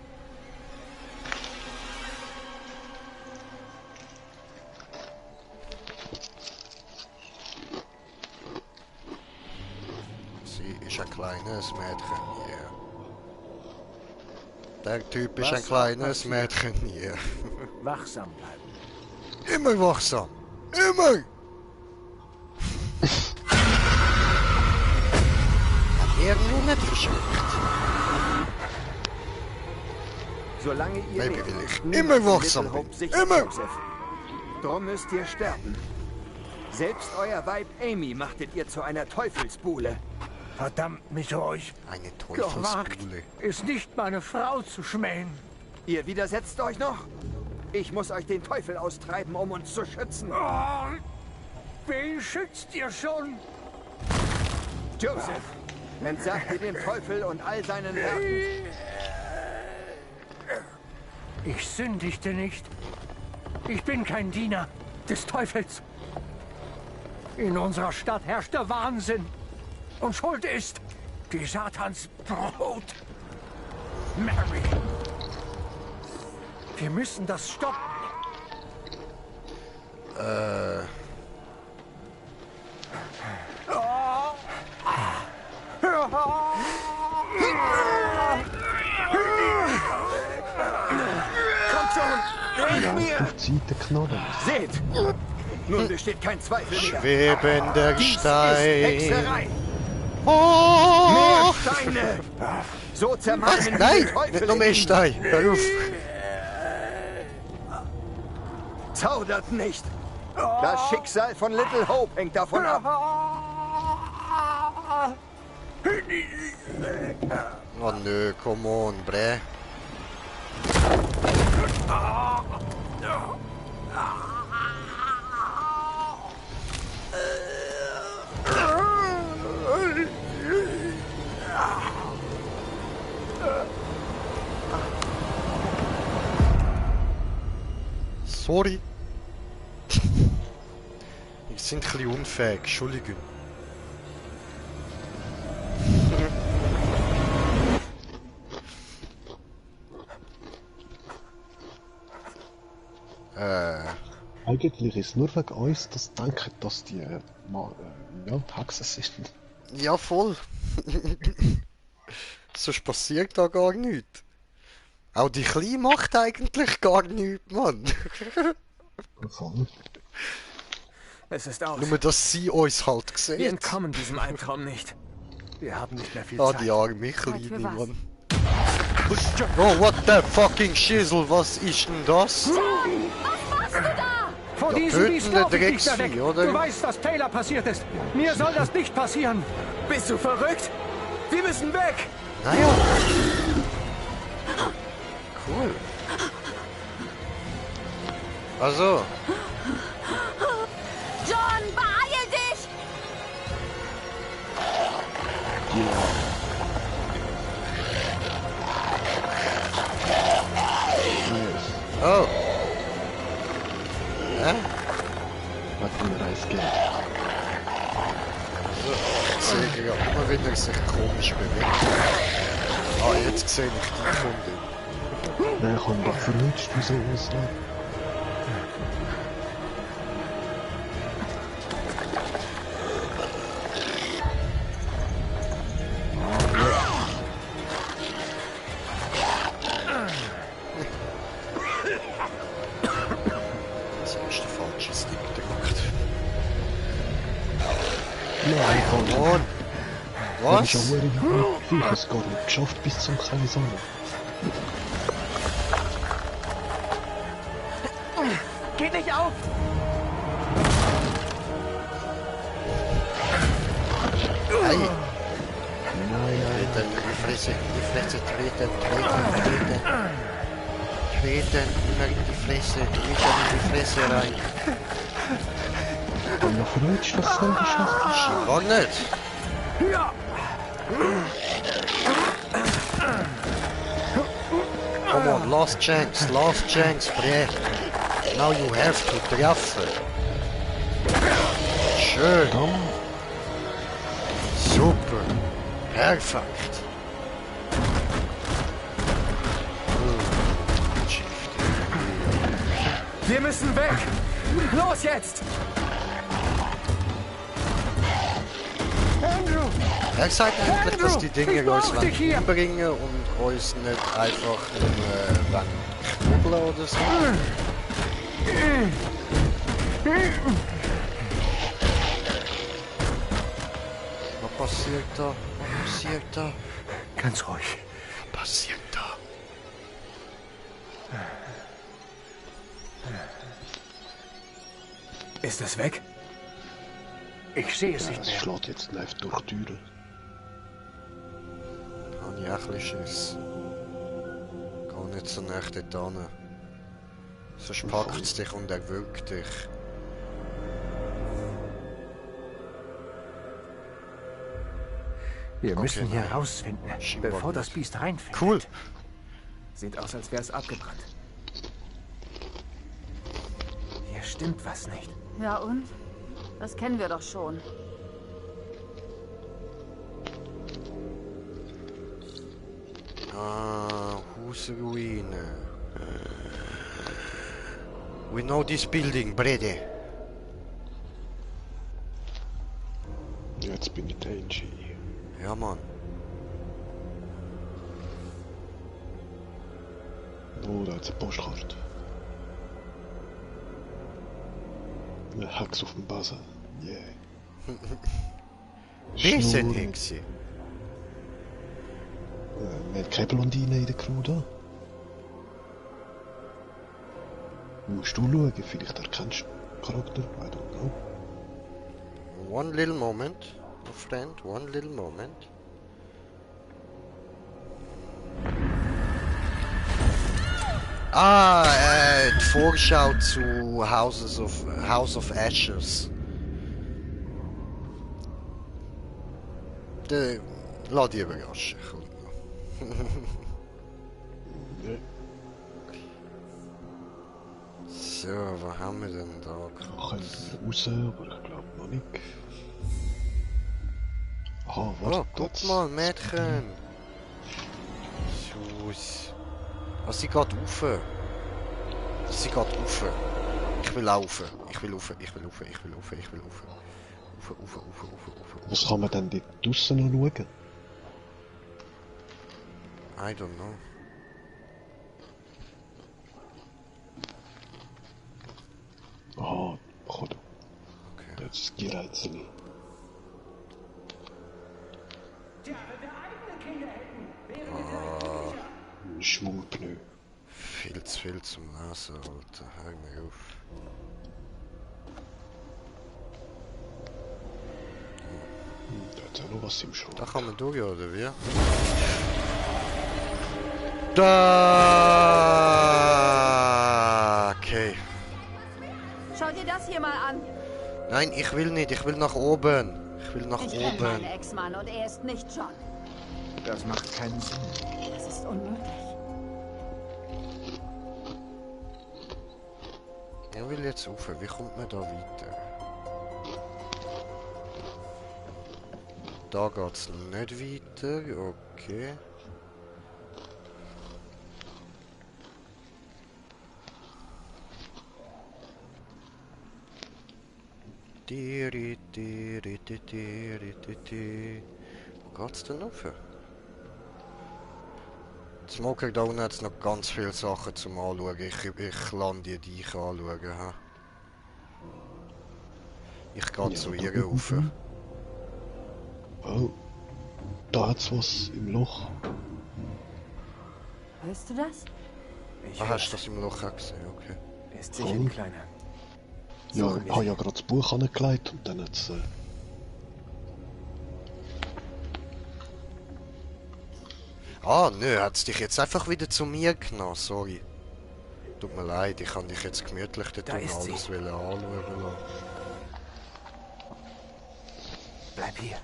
Sie ist ein kleines Mädchen, yeah. Der Typ ist ein kleines Mädchen, yeah.
Wachsam bleiben.
Immer wachsam! Immer! Irgendwie nicht verschreckt.
Solange ihr
Baby
lebt,
will ich
ist
immer
niemand in
wachsam
Little Hope
bin.
sicher,
Immer.
Joseph. Drum müsst ihr sterben. Selbst euer Weib Amy machtet ihr zu einer Teufelsbuhle.
Verdammt mich euch.
Eine
Gewagt,
Teufelsbuhle.
ist nicht meine Frau zu schmähen.
Ihr widersetzt euch noch? Ich muss euch den Teufel austreiben, um uns zu schützen.
Oh, wen schützt ihr schon?
Joseph, entsagt ihr dem Teufel und all seinen Werken.
Ich sündigte nicht. Ich bin kein Diener des Teufels. In unserer Stadt herrscht der Wahnsinn. Und Schuld ist die Satans Brot. Mary. Wir müssen das stoppen.
Kommt schon! Hilf mir!
Auf die Seite knallen.
Seht! Nun besteht kein Zweifel mehr.
Schwebender
Dies ist
Stein.
Hexerei.
Oh!
Mehr Steine! So
Was?
zermalmen wir
Nein!
den Teufel
Nicht noch
in
mehr
ihn.
Stein! Hör auf!
Zaudert nicht! Das Schicksal von Little Hope hängt davon ab.
Oh nö, come on, bre. Sorry. Ich sind ein bisschen unfähig, Entschuldigung.
Eigentlich ist nur wegen uns, dass denken, dass die Hexen sind.
Ja, voll. Sonst passiert da gar nichts. Auch die Kleine macht eigentlich gar nichts, Mann.
Voll.
Es ist aus.
Nur, dass sie uns halt
Wir
sieht.
entkommen diesem Albtraum nicht. Wir haben nicht mehr viel
Ah,
Zeit.
die arme
Zeit
Kleine,
für was?
Mann. Oh, what the fucking Schissel, was ist denn das?
Was machst du da?
Vor
Ja,
diesem Biest
tötende
lauf ich nicht mehr
Drecksvieh,
weg.
oder?
Du weißt, was Taylor passiert ist. Mir soll das nicht passieren.
Bist du verrückt? Wir müssen weg!
Naja. Cool. Also,
John, beeil dich!
oh. Hä?
Wegen dem Reisgeld.
Ich sehe gerade immer wieder sich komisch bewegt. Ah, jetzt sehe ich die Kundin.
Nein, ich habe doch verrutscht, wieso auslaufen?
Das ist der falsche Stick gedrückt.
Nein, ich habe
Und?
Das ist ja
Was?
verdammt gut. Ich habe es gar nicht geschafft bis zum Kaiser.
Geht nicht auf.
Hey,
Nein, nein,
in die Fresse, treten, immer in die Fresse, wieder in die Fresse rein.
Und noch Rutsch, das soll geschafft.
Scheinbar nicht. Come on, last chance, Bre. Now you have to treffen. Schön. Super. Perfekt.
Wir müssen weg! Los jetzt!
Andrew!
Er sagt endlich, dass die Dinge
ich
uns
brauch dich hier.
umbringen und uns nicht einfach nur knubbeln oder so. Was passiert da? Was passiert da?
Ganz ruhig.
Was passiert da?
Ist es weg?
Ich sehe es
Ja,
nicht
es
mehr.
schlägt jetzt live durch die Türen.
Habe ich auch ein bisschen Schiss. Geh nicht so nah dort hin. Sonst packt es dich und er wirkt dich.
Wir müssen hier
nein.
rausfinden,
Scheinbar
bevor das
nicht.
Biest reinfällt.
Cool.
Sieht aus, als wäre es abgebrannt. Hier stimmt was nicht.
Ja und? Das kennen wir doch schon.
Husruine. We know this building, Brede.
Jetzt bin ich der Ingenieur.
Ja, Mann.
Oh, da hat's eine Postkarte. Eine Hex auf dem Buzzer. Yeah.
Besenhexe.
Wir haben keine Blondine in der Crew da. Musst du schauen, vielleicht erkennst du den Charakter, I don't know.
One little moment, my friend, one little moment. Die Vorschau zu House of Ashes. Lass dich überraschen.
Ja.
So, was haben wir denn da?
Wir können raus, aber ich glaube noch nicht. Aha, warte.
Oh, guck mal, Mädchen. Sus. Ah, sie geht rauf. Sie geht rauf. Ich will laufen. Ich will rauf. Rauf.
Was kann man denn dort draussen noch schauen?
I don't know.
Aha, komm.
Okay.
Das ist die Rätsel. Schwungpneu.
Viel zu viel zum Lesen, Alter. Hör mir auf.
Da hat auch noch was im Schrank.
Da kann man durch, oder wie? Da. Okay.
Schau dir das hier mal an.
Nein, ich will nicht. Ich will nach oben. Ich will nach
Ich kenne
oben.
meinen Ex-Mann und er ist nicht John.
Das macht keinen Sinn.
Das ist unmöglich.
Ich will jetzt rauf. Wie kommt man da weiter? Da geht's nicht weiter. Okay. Wo geht's denn rauf? Smoker, da unten hat es noch ganz viele Sachen zum Anschauen. Ich lande die anschauen. Ha? Ich gehe zu ihr rauf.
Oh, da hat's was im Loch.
Hörst du das?
Ich
Hast du das im Loch auch gesehen? Okay.
Ist sicher ein kleiner.
Ja,
Suchen
ich
wir
habe
sie.
ja gerade das Buch angelegt und dann hat's...
Ah, nö, hat's dich jetzt einfach wieder zu mir genommen, sorry. Tut mir leid, ich kann dich jetzt gemütlich dort
Da
unten
ist sie.
alles anschauen lassen.
Bleib hier.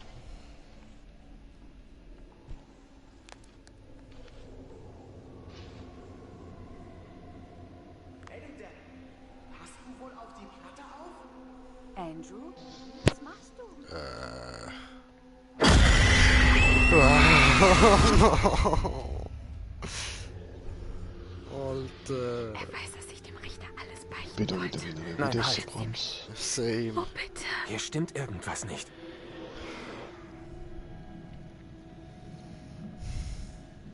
Passt du wohl auf die Platte auf?
Andrew, was machst du?
Alter.
Er weiß, dass ich dem Richter alles beichten
Wieder,
wollte.
Nein,
wieder
halt.
Sequenz.
Same.
Oh, bitte.
Hier stimmt irgendwas nicht.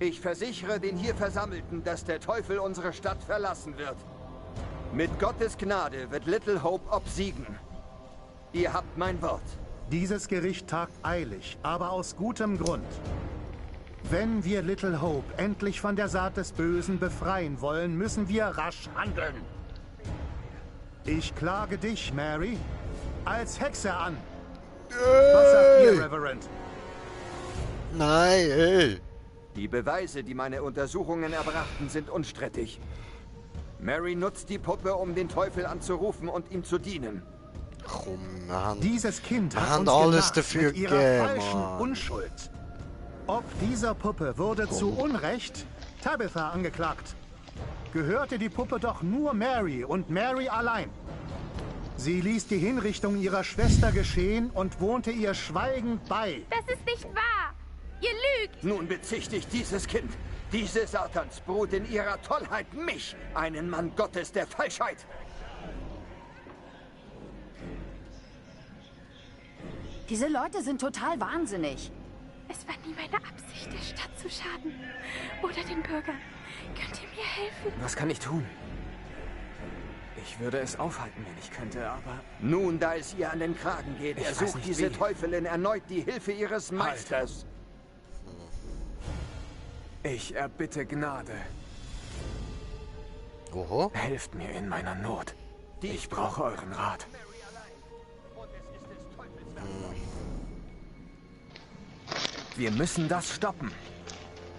Ich versichere den hier Versammelten, dass der Teufel unsere Stadt verlassen wird. Mit Gottes Gnade wird Little Hope obsiegen. Ihr habt mein Wort.
Dieses Gericht tagt eilig, aber aus gutem Grund. Wenn wir Little Hope endlich von der Saat des Bösen befreien wollen, müssen wir rasch handeln. Ich klage dich, Mary, als Hexe an. Was sagt ihr, Reverend?
Nein, ey.
Die Beweise, die meine Untersuchungen erbrachten, sind unstrittig. Mary nutzt die Puppe, um den Teufel anzurufen und ihm zu dienen.
Komm, Mann.
Dieses Kind
Wir
hat
haben
uns
alles
gelacht
dafür
mit ihrer
gegeben,
falschen
Mann.
Unschuld. Ob dieser Puppe wurde zu Unrecht Tabitha angeklagt. Gehörte die Puppe doch nur Mary und Mary allein. Sie ließ die Hinrichtung ihrer Schwester geschehen und wohnte ihr schweigend bei.
Das ist nicht wahr. Ihr lügt.
Nun bezichtigt dieses Kind, diese Satansbrut in ihrer Tollheit mich, einen Mann Gottes der Falschheit.
Diese Leute sind total wahnsinnig.
Es war nie meine Absicht, der Stadt zu schaden. Oder den Bürgern. Könnt ihr mir helfen?
Was kann ich tun? Ich würde es aufhalten, wenn ich könnte, aber...
Nun, da es ihr an den Kragen geht,
Ich weiß
ersucht
nicht
diese
wie.
Teufelin erneut die Hilfe ihres Meisters.
Ich erbitte Gnade.
Oho.
Helft mir in meiner Not. Ich brauche euren Rat. Wir müssen das stoppen.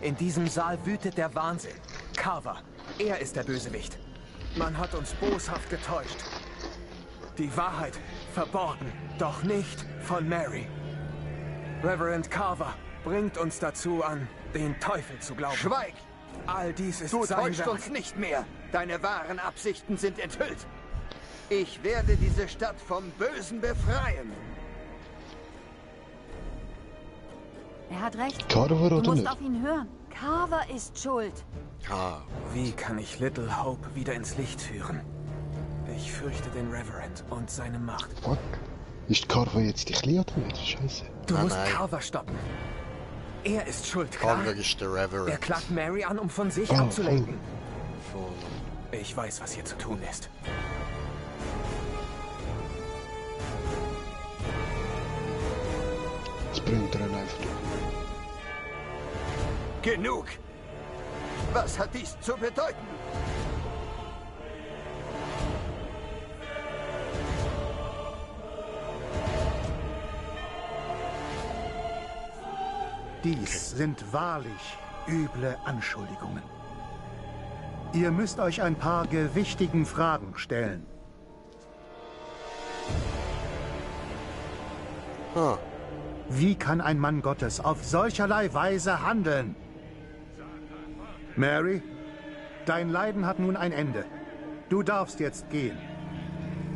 In diesem Saal wütet der Wahnsinn. Carver, er ist der Bösewicht. Man hat uns boshaft getäuscht. Die Wahrheit verborgen, doch nicht von Mary. Reverend Carver bringt uns dazu an, den Teufel zu glauben.
Schweig!
All dies ist
Du
sein
täuscht
Werk.
uns nicht mehr. Deine wahren Absichten sind enthüllt. Ich werde diese Stadt vom Bösen befreien.
Er hat recht.
Carver
Du
oder
musst
nicht?
auf ihn hören. Carver ist schuld.
Ha.
Wie kann ich Little Hope wieder ins Licht führen? Ich fürchte den Reverend und seine Macht.
Fuck. Ist Carver jetzt die Kleine oder nicht? Scheiße.
Du musst
nein.
Carver stoppen. Er ist schuld, klar?
Carver ist der
Er
Reverend.
klagt Mary an, um von sich
Oh,
abzulenken.
Voll.
Ich weiß, was hier zu tun ist.
Jetzt bringt er ihn einfach.
Genug! Was hat dies zu bedeuten?
Dies sind wahrlich üble Anschuldigungen. Ihr müsst euch ein paar gewichtigen Fragen stellen.
Ha.
Wie kann ein Mann Gottes auf solcherlei Weise handeln? Mary, dein Leiden hat nun ein Ende. Du darfst jetzt gehen.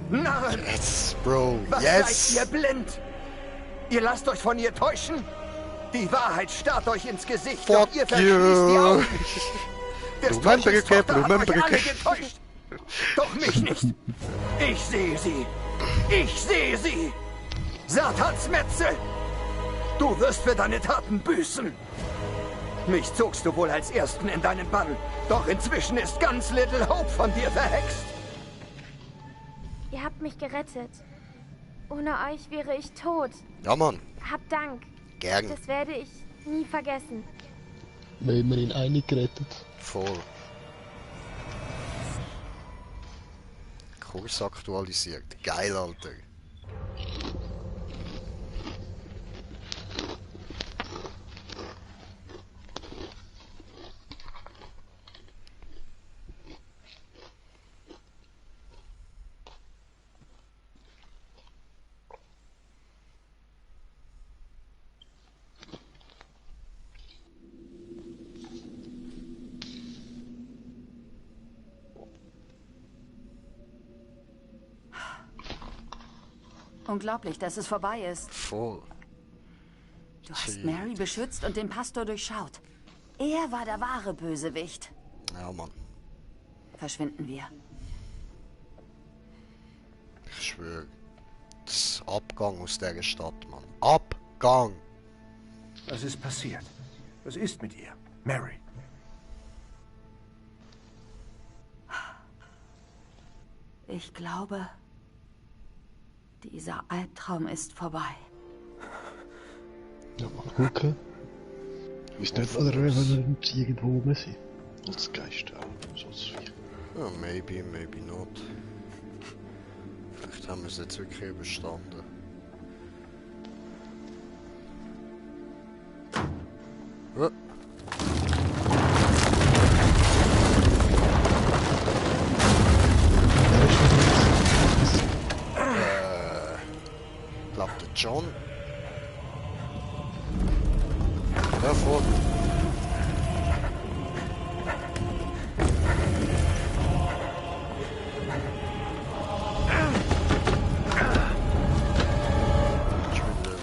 Narren!
Yes, Bro.
Was
Yes.
seid ihr blind? Ihr lasst euch von ihr täuschen? Die Wahrheit starrt euch ins Gesicht,
Fuck
doch ihr verschließt die
you.
Augen. Des Teufels
Blumenbrücke,
Tochter hat euch alle
Blumenbrücke.
getäuscht. Doch mich nicht. Ich sehe sie. Ich sehe sie. Satans Metzel. Du wirst für deine Taten büßen. Mich zogst du wohl als Ersten in deinen Bann. Doch inzwischen ist ganz Little Hope von dir verhext.
Ihr habt mich gerettet. Ohne euch wäre ich tot.
Ja, Mann.
Habt Dank.
Gern.
Das werde ich nie vergessen.
Wir haben ihn einig gerettet.
Voll. Kurs aktualisiert. Geil, Alter.
Unglaublich, dass es vorbei ist.
Voll.
Du hast Mary beschützt und den Pastor durchschaut. Er war der wahre Bösewicht.
Ja, Mann.
Verschwinden wir.
Ich schwöre. Das ist Abgang aus der Stadt, Mann. Abgang!
Was ist passiert? Was ist mit ihr? Mary.
Ich glaube, dieser Albtraum ist vorbei.
Ja, mal gucken. Ist nicht von der Revenant irgendwo rum sein? Als Geist, so als Viech.
Ja, maybe, maybe not. Vielleicht haben wir es jetzt wirklich überstanden. Oh. Glaubt der John? Davor.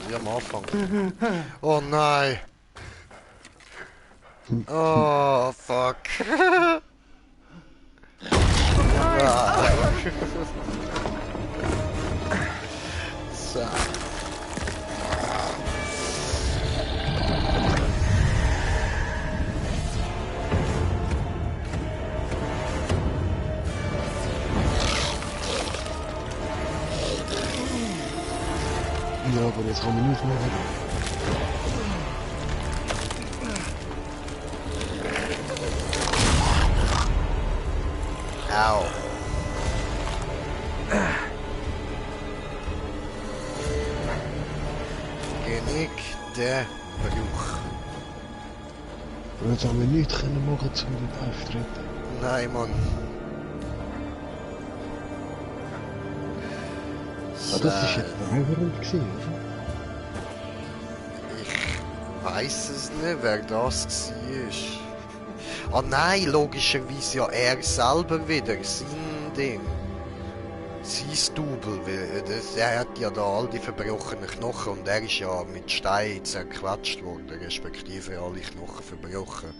Wie am Anfang. Oh nein. Oh fuck. So.
Ja, aber jetzt haben wir nicht mehr.
Au. Genick der Bruch.
Und jetzt haben wir nichts können machen, um den Teufel zu retten.
Nein, Mann.
Ah, das ist jetzt der Revenant gewesen, oder?
Ich weiß es nicht, wer das war. Ah nein, logischerweise ja er selber wieder, sein Ding. Sein Double, weil er hat ja da all die verbrochenen Knochen und er ist ja mit Stein zerquetscht worden, respektive alle Knochen verbrochen.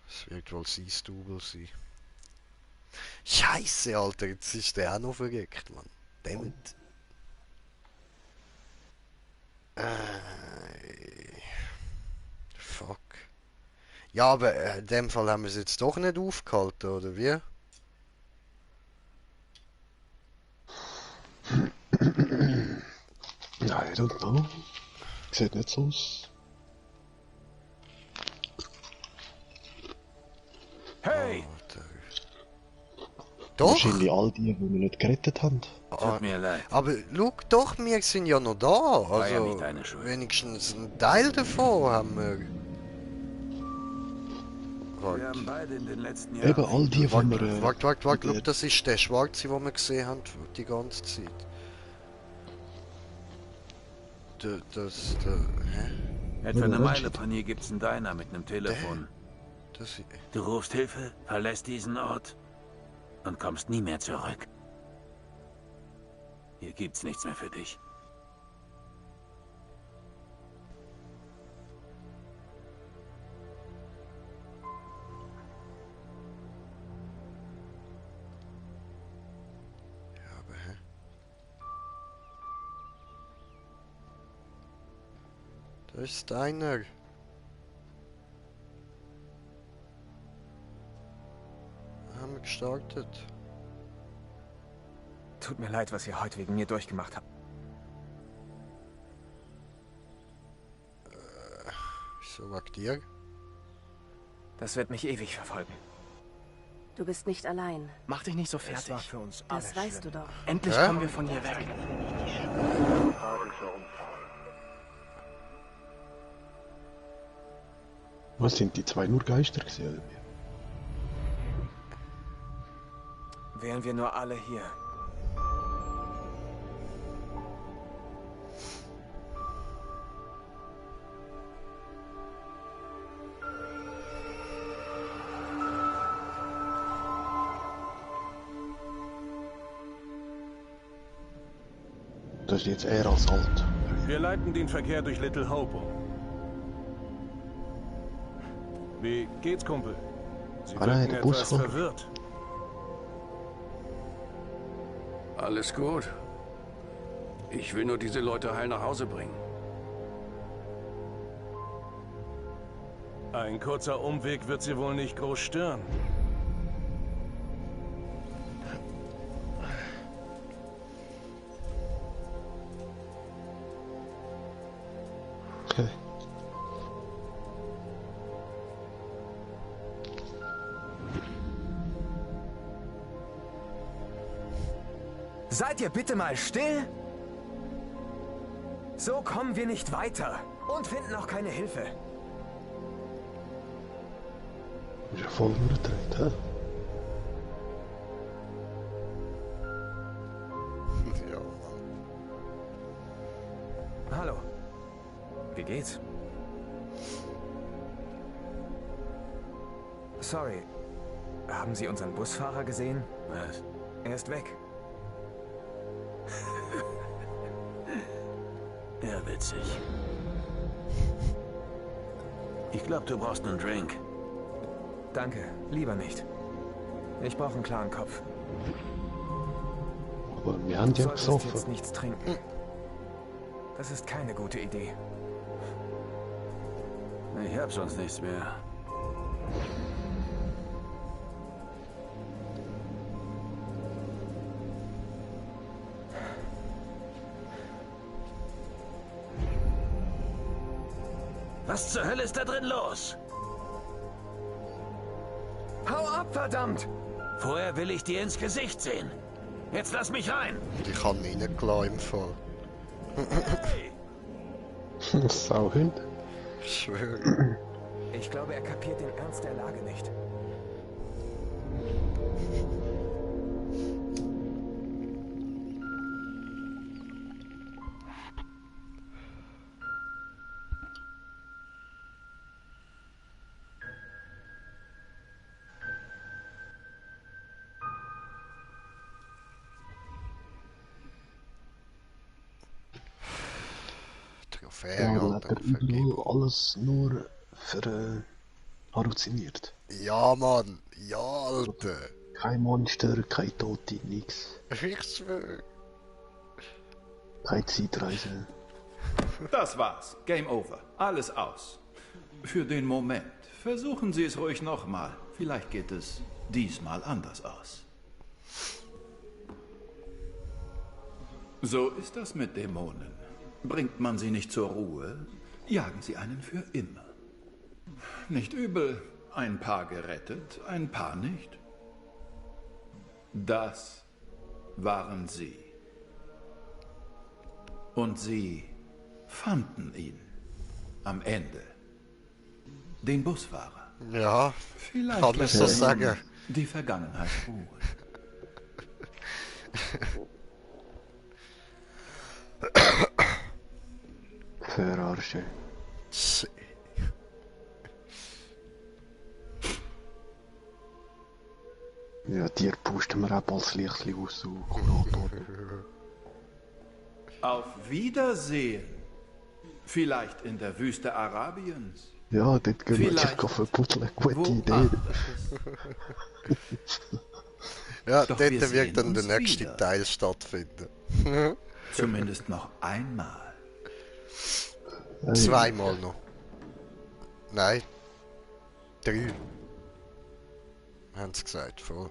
Das wird wohl sein Double sein. Scheiße, Alter, jetzt ist der auch noch verrückt, Mann. Damit. Fuck. Ja, aber in dem Fall haben wir es jetzt doch nicht aufgehalten, oder wie?
Nein, I don't know. Sieht nicht so aus.
Hey!
Alter. Doch?
Wahrscheinlich all die wir nicht gerettet haben.
Tut mir leid.
Aber schau doch, wir sind ja noch da.
War ja
Also,
nicht deine Schuld.
wenigstens ein Teil davon haben wir.
Wir haben beide in den letzten
Eben
Jahren...
all die, die wir...
Warte, schau, das ist der Schwarze, den wir gesehen haben die ganze Zeit. Hä?
Etwa eine Meile von hier gibt's einen Diner mit einem Telefon.
Das,
Du rufst Hilfe, verlässt diesen Ort und kommst nie mehr zurück. Hier gibt's nichts mehr für dich.
ja, aber hä? Da ist einer. Haben wir gestartet.
Tut mir leid, was ihr heute wegen mir durchgemacht habt.
Wieso wagt ihr?
Das wird mich ewig verfolgen.
Du bist nicht allein.
Mach dich nicht so
Das
fertig.
war für uns alle
Das weißt du
schlimm.
doch.
Endlich
Hä?
kommen wir von hier weg.
Was sind die zwei nur Geister gewesen, oder wie?
Wären wir nur alle hier.
Das ist jetzt eher als alt.
Wir leiten den Verkehr durch Little Hope um. Wie geht's, Kumpel? Sie
nein,
wirken
der
etwas
Busfahrer.
verwirrt.
Alles gut. Ich will nur diese Leute heil nach Hause bringen.
Ein kurzer Umweg wird sie wohl nicht groß stören.
Okay.
Seid ihr bitte mal still? So kommen wir nicht weiter und finden auch keine Hilfe.
Ist ja voll durchgedreht, hä?
Ja.
Hallo. Wie geht's? Sorry. Haben Sie unseren Busfahrer gesehen?
Was?
Er ist weg.
Ja, witzig. Ich glaube, du brauchst einen Drink.
Danke, lieber nicht. Ich brauche einen klaren Kopf.
Aber wir haben ja
Solltest
gesoffen.
jetzt nichts trinken. Das ist keine gute Idee.
Ich hab sonst nichts mehr. Was zur Hölle ist da drin los?
Hau ab, verdammt!
Vorher will ich dir ins Gesicht sehen. Jetzt lass mich rein.
Ich kann reingelassen im Fall.
Sauhund.
Ich schwöre.
Ich glaube, er kapiert den Ernst der Lage nicht.
Ja, dann hat er überall alles nur halluziniert.
Ja, Mann. Ja, Alter.
Kein Monster, kein Tote, nix.
Ich schwöre.
Keine Zeitreise.
Das war's. Game over. Alles aus. Für den Moment. Versuchen Sie es ruhig nochmal. Vielleicht geht es diesmal anders aus. So ist das mit Dämonen. Bringt man sie nicht zur Ruhe, jagen sie einen für immer. Nicht übel. Ein paar gerettet, ein paar nicht. Das waren sie. Und sie fanden ihn. Am Ende. Den Busfahrer.
Ja,
Vielleicht
kann ich
lässt
so
er
sagen.
nun die Vergangenheit ruhen.
Verarsche. Ja, dir pusten wir auch bald das Lichtchen aus, so Kurator.
Auf Wiedersehen. Vielleicht in der Wüste Arabiens.
Ja, dort gehen wir
Vielleicht
gleich verbuddeln. Gute Idee.
woanders.
Ja,
Doch
dort
wir
wird
sehen
dann der
uns
nächste
wieder.
Teil stattfinden.
Zumindest noch einmal.
Zweimal noch. Nein. 3. Haben sie gesagt, voll.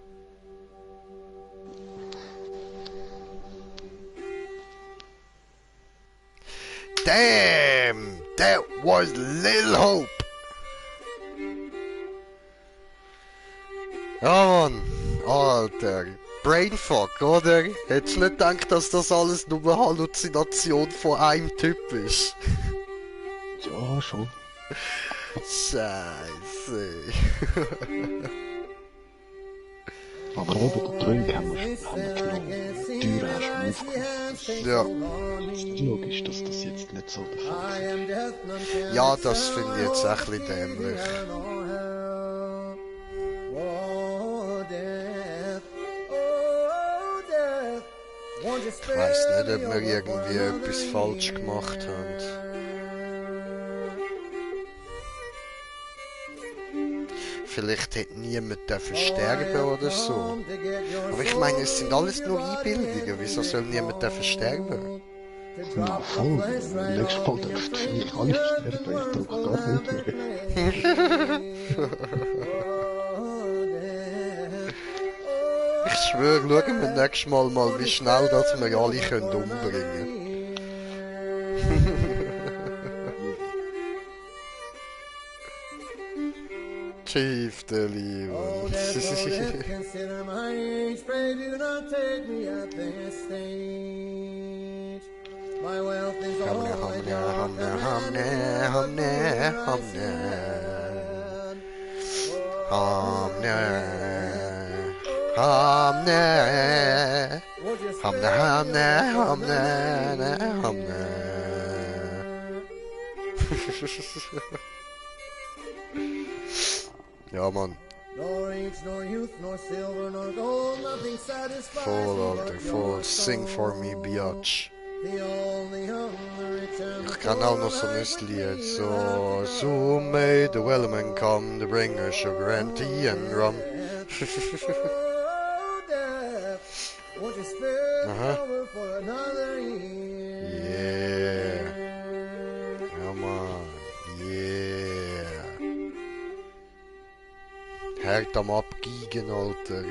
Damn! That was Little Hope! Ja, Mann! Alter! Brainfuck, oder? Hättest du nicht gedacht, dass das alles nur eine Halluzination von einem Typ ist?
Ja, schon.
Scheiße.
Aber eben den Drink haben wir genommen. Die Tür hast du aufgemacht.
Ja.
Ist logisch, dass das jetzt nicht so der Fall ist.
Ja, das finde ich jetzt auch ein bisschen dämlich. Ich weiß nicht, ob wir irgendwie etwas falsch gemacht haben. Vielleicht hätte niemand sterben oder so. Aber ich meine, es sind alles nur Einbildungen. Wieso soll niemand sterben?
Na voll, nächstes Mal dürft ich alle sterben, ich brauche gar nicht mehr.
Ich schwöre, schauen wir nächstes Mal wie schnell dass wir alle können umbringen. Chief der Liebe. Hamne, hamne, hamne, hamne, hamne, hamne. Hamne. Hamne. Hamne, hamne, hamne, hamne. Ja, Mann. Voll, Alter, voll. Sing for me, biatch. Ich kann auch noch so ein Lied. So, soon may the Wellerman come, to bring us sugar and tea and rum. Aha. Yeah. Ja, Mann. Yeah. Hört am Abgiegen, Alter.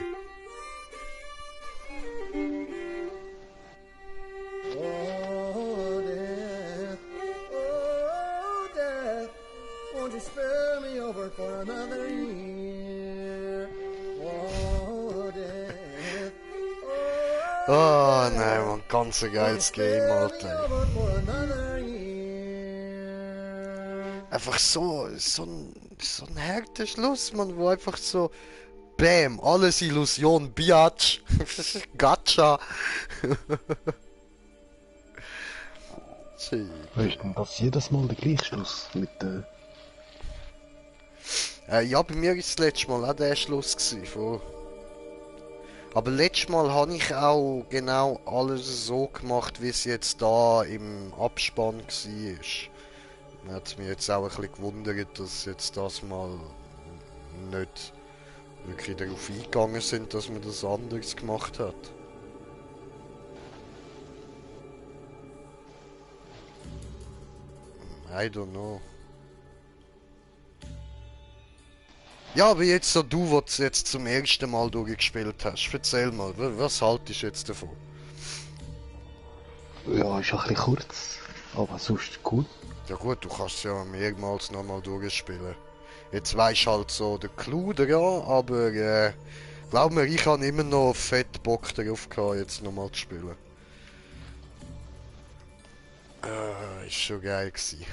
Oh nein, man, ganz ein geiles Game, Alter. Einfach so ein harter Schluss, man, wo einfach so, bam, alles Illusion, Biatch, Gacha.
Ist denn das jedes Mal der gleiche Schluss mit der...
Ja, bei mir war das letzte Mal auch der Schluss gewesen, aber letztes Mal habe ich auch genau alles so gemacht, wie es jetzt da im Abspann war. Man hat mich jetzt auch ein bisschen gewundert, dass jetzt das mal nicht wirklich darauf eingegangen sind, dass man das anders gemacht hat. I don't know. Ja, aber jetzt so du, was du jetzt zum ersten Mal durchgespielt hast, erzähl mal, was haltest du jetzt davon?
Ja, ist ein bisschen kurz, aber sonst gut.
Ja gut, du kannst ja mehrmals nochmal durchspielen. Jetzt weisst halt so der Clou daran, aber glaub mir, ich habe immer noch fett Bock darauf gehabt, jetzt nochmal zu spielen. Ist schon geil gewesen.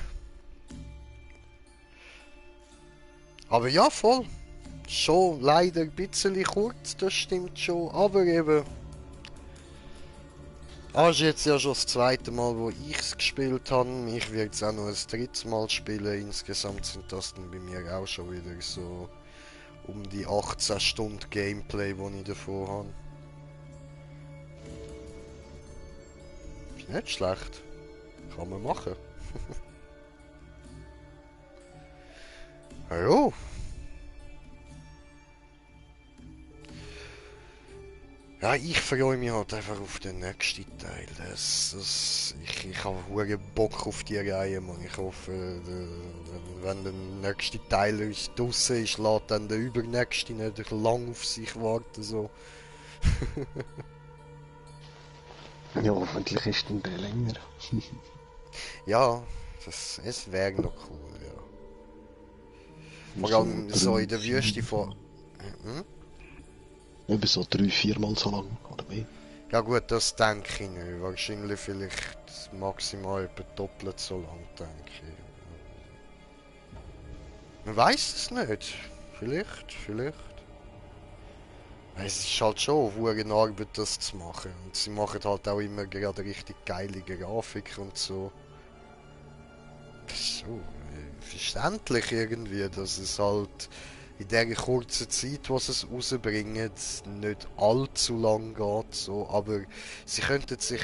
Aber ja, voll. Schon leider ein bisschen kurz, das stimmt schon, aber eben... Das ist jetzt ja schon das zweite Mal, wo ich es gespielt habe. Ich werde es auch noch ein drittes Mal spielen. Insgesamt sind das dann bei mir auch schon wieder so um die 18 Stunden Gameplay, die ich davon habe. Ist nicht schlecht. Kann man machen. Ja. Ja, ich freue mich halt einfach auf den nächsten Teil. Ich habe hohen Bock auf die Reihe, man. Ich hoffe, wenn der nächste Teil draussen ist, lässt dann der übernächste nicht lang auf sich warten. So.
Ja, hoffentlich ist dann der länger.
Ja, es wäre noch cool, ja. Vor allem so in der Wüste von...
Eben so 3-4 Mal so lang, oder mehr?
Ja gut, das denke ich nicht. Wahrscheinlich vielleicht maximal etwa doppelt so lang, denke ich. Man weiß es nicht. Vielleicht. Es ist halt schon eine Arbeit, das zu machen. Und sie machen halt auch immer gerade richtig geile Grafik und so. Das ist so verständlich irgendwie, dass es halt in der kurzen Zeit, wo sie es rausbringen, nicht allzu lang geht, so, aber sie könnten sich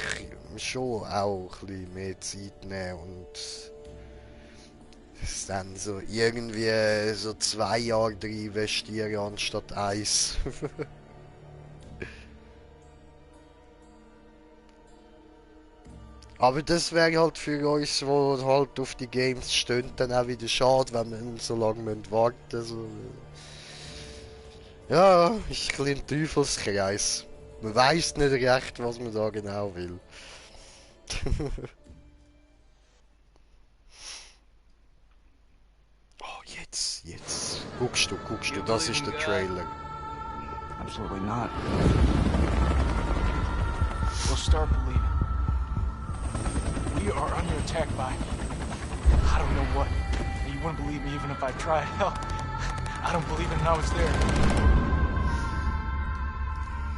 schon auch ein bisschen mehr Zeit nehmen und es dann so irgendwie so 2 Jahre drin investieren anstatt 1. Aber das wäre halt für uns, die halt auf die Games stehen, dann auch wieder schade, wenn wir so lange warten müssen. So. Ja, ist ein bisschen ein Teufelskreis. Man weiß nicht recht, was man da genau will. Oh, jetzt. Guckst du, das ist der Trailer.
Absolutely not. We'll start believing. We are under attack by... I don't know what. You wouldn't believe me even if I tried. Hell, I don't believe it and I was there.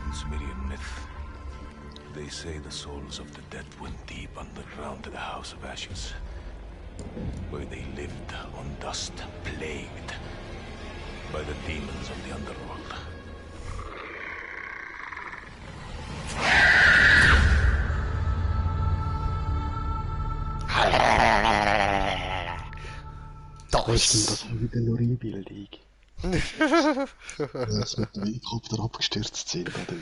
In Sumerian myth, they say the souls of the dead went deep underground to the House of Ashes, where they lived on dust, plagued by the demons of the underworld.
Das war wieder nur Einbildung. Dass mit dem Helikopter abgestürzt sind, oder?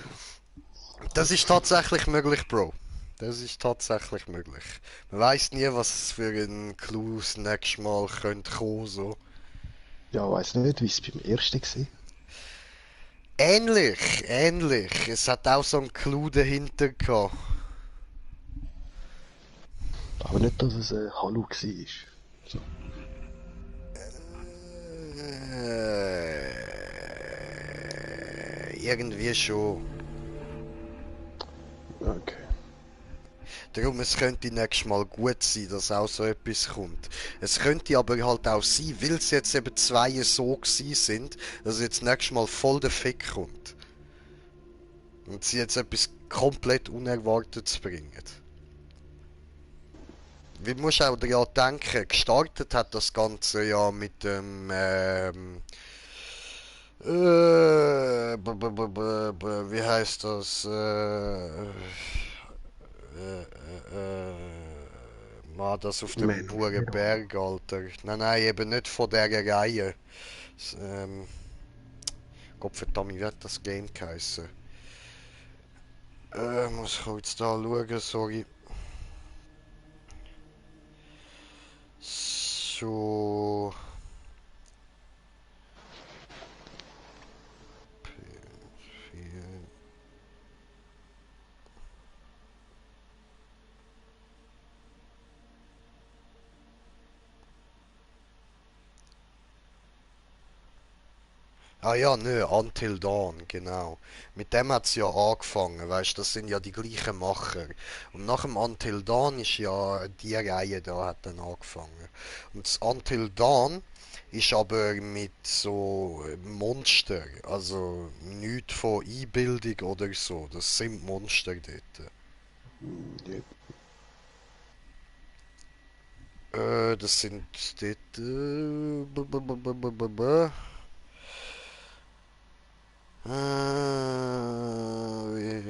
Das ist tatsächlich möglich, Bro. Das ist tatsächlich möglich. Man weiß nie, was für ein Clou das nächste Mal könnte kommen, so.
Ja, weiss nicht, wie es beim ersten war.
Ähnlich. Es hat auch so einen Clou dahinter gehabt.
Aber nicht, dass es ein Hallo war. So.
Irgendwie schon.
Okay.
Darum, es könnte nächstes Mal gut sein, dass auch so etwas kommt. Es könnte aber halt auch sein, weil es jetzt eben 2 so gewesen sind, dass jetzt nächstes Mal voll der Fick kommt. Und sie jetzt etwas komplett Unerwartetes bringen. Wie musst du auch daran denken, gestartet hat das Ganze ja mit dem wie heißt das? Mal das auf dem puren Berg, Alter. Nein, eben nicht von dieser Reihe. Gottverdammt, wie hat das Game geheißen? Muss ich jetzt da schauen, sorry. So. Ah ja, nö, Until Dawn, genau. Mit dem hat es ja angefangen, weißt, das sind ja die gleichen Macher. Und nach dem Until Dawn ist ja die Reihe da hat dann angefangen. Und das Until Dawn ist aber mit so Monster, also nichts von Einbildung oder so. Das sind Monster dort. Das sind dort.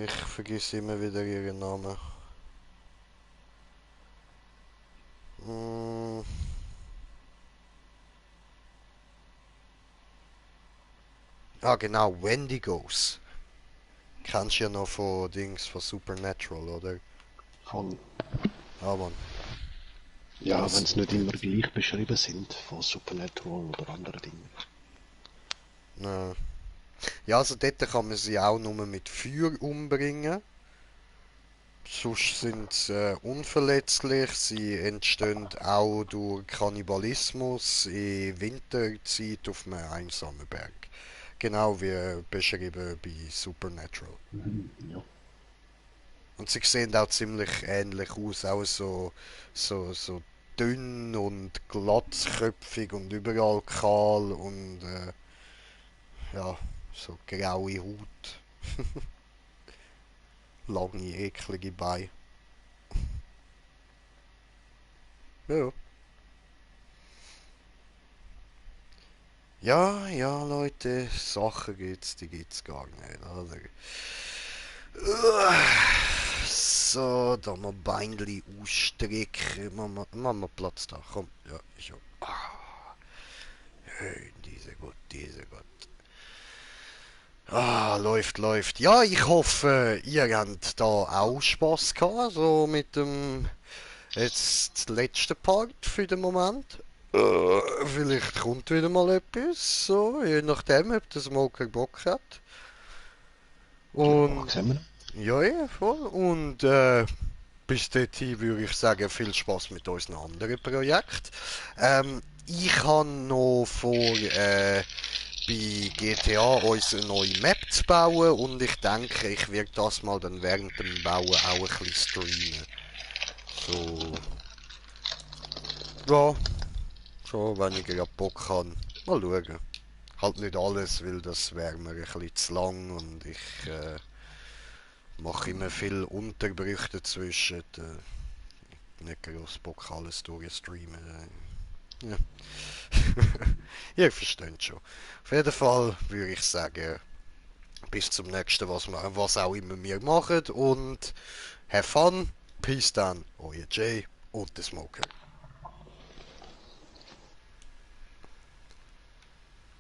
Ich vergesse immer wieder ihren Namen. Ah genau, Wendigos. Kennst du ja noch von Dings, von Supernatural, oder?
Voll.
Ah, Mann.
Ja, wenn es nicht immer gleich beschrieben sind, von Supernatural oder anderen Dingen.
Nein. Ja, also dort kann man sie auch nur mit Feuer umbringen. Sonst sind sie unverletzlich. Sie entstehen auch durch Kannibalismus in Winterzeit auf einem einsamen Berg. Genau wie beschrieben bei Supernatural.
Ja.
Und sie sehen auch ziemlich ähnlich aus. Auch so dünn und glatzköpfig und überall kahl und ja, so graue Haut. Lange, eklige Beine. Ja. Ja, ja, Leute, Sachen gibt's, die gibt's gar nicht. Also, so, da mal Beinli ausstrecken. Machen wir Platz da. Komm, ja, ich auch. Hey, diese gut, diese gut. Läuft, läuft. Ja, ich hoffe, ihr habt da auch Spaß gehabt, so mit dem jetzt letzten Part für den Moment. Vielleicht kommt wieder mal etwas, so, je nachdem, ob der Smoker Bock hat. Und ja, ja, voll. Und bis dahin würde ich sagen, viel Spaß mit unseren anderen Projekten. Ich habe noch vor, bei GTA uns eine neue Map zu bauen und ich denke, ich werde das mal dann während dem Bauen auch ein bisschen streamen. So. Ja. So, wenn ich gerade Bock habe. Mal schauen. Halt nicht alles, weil das wäre mir ein bisschen zu lang und ich mache immer viel Unterbrüche dazwischen. Nicht groß Bock alles durchstreamen. Ja. Ihr versteht schon. Auf jeden Fall würde ich sagen, bis zum nächsten, was auch immer wir machen und have fun. Peace dann, euer Jay und der Smoker.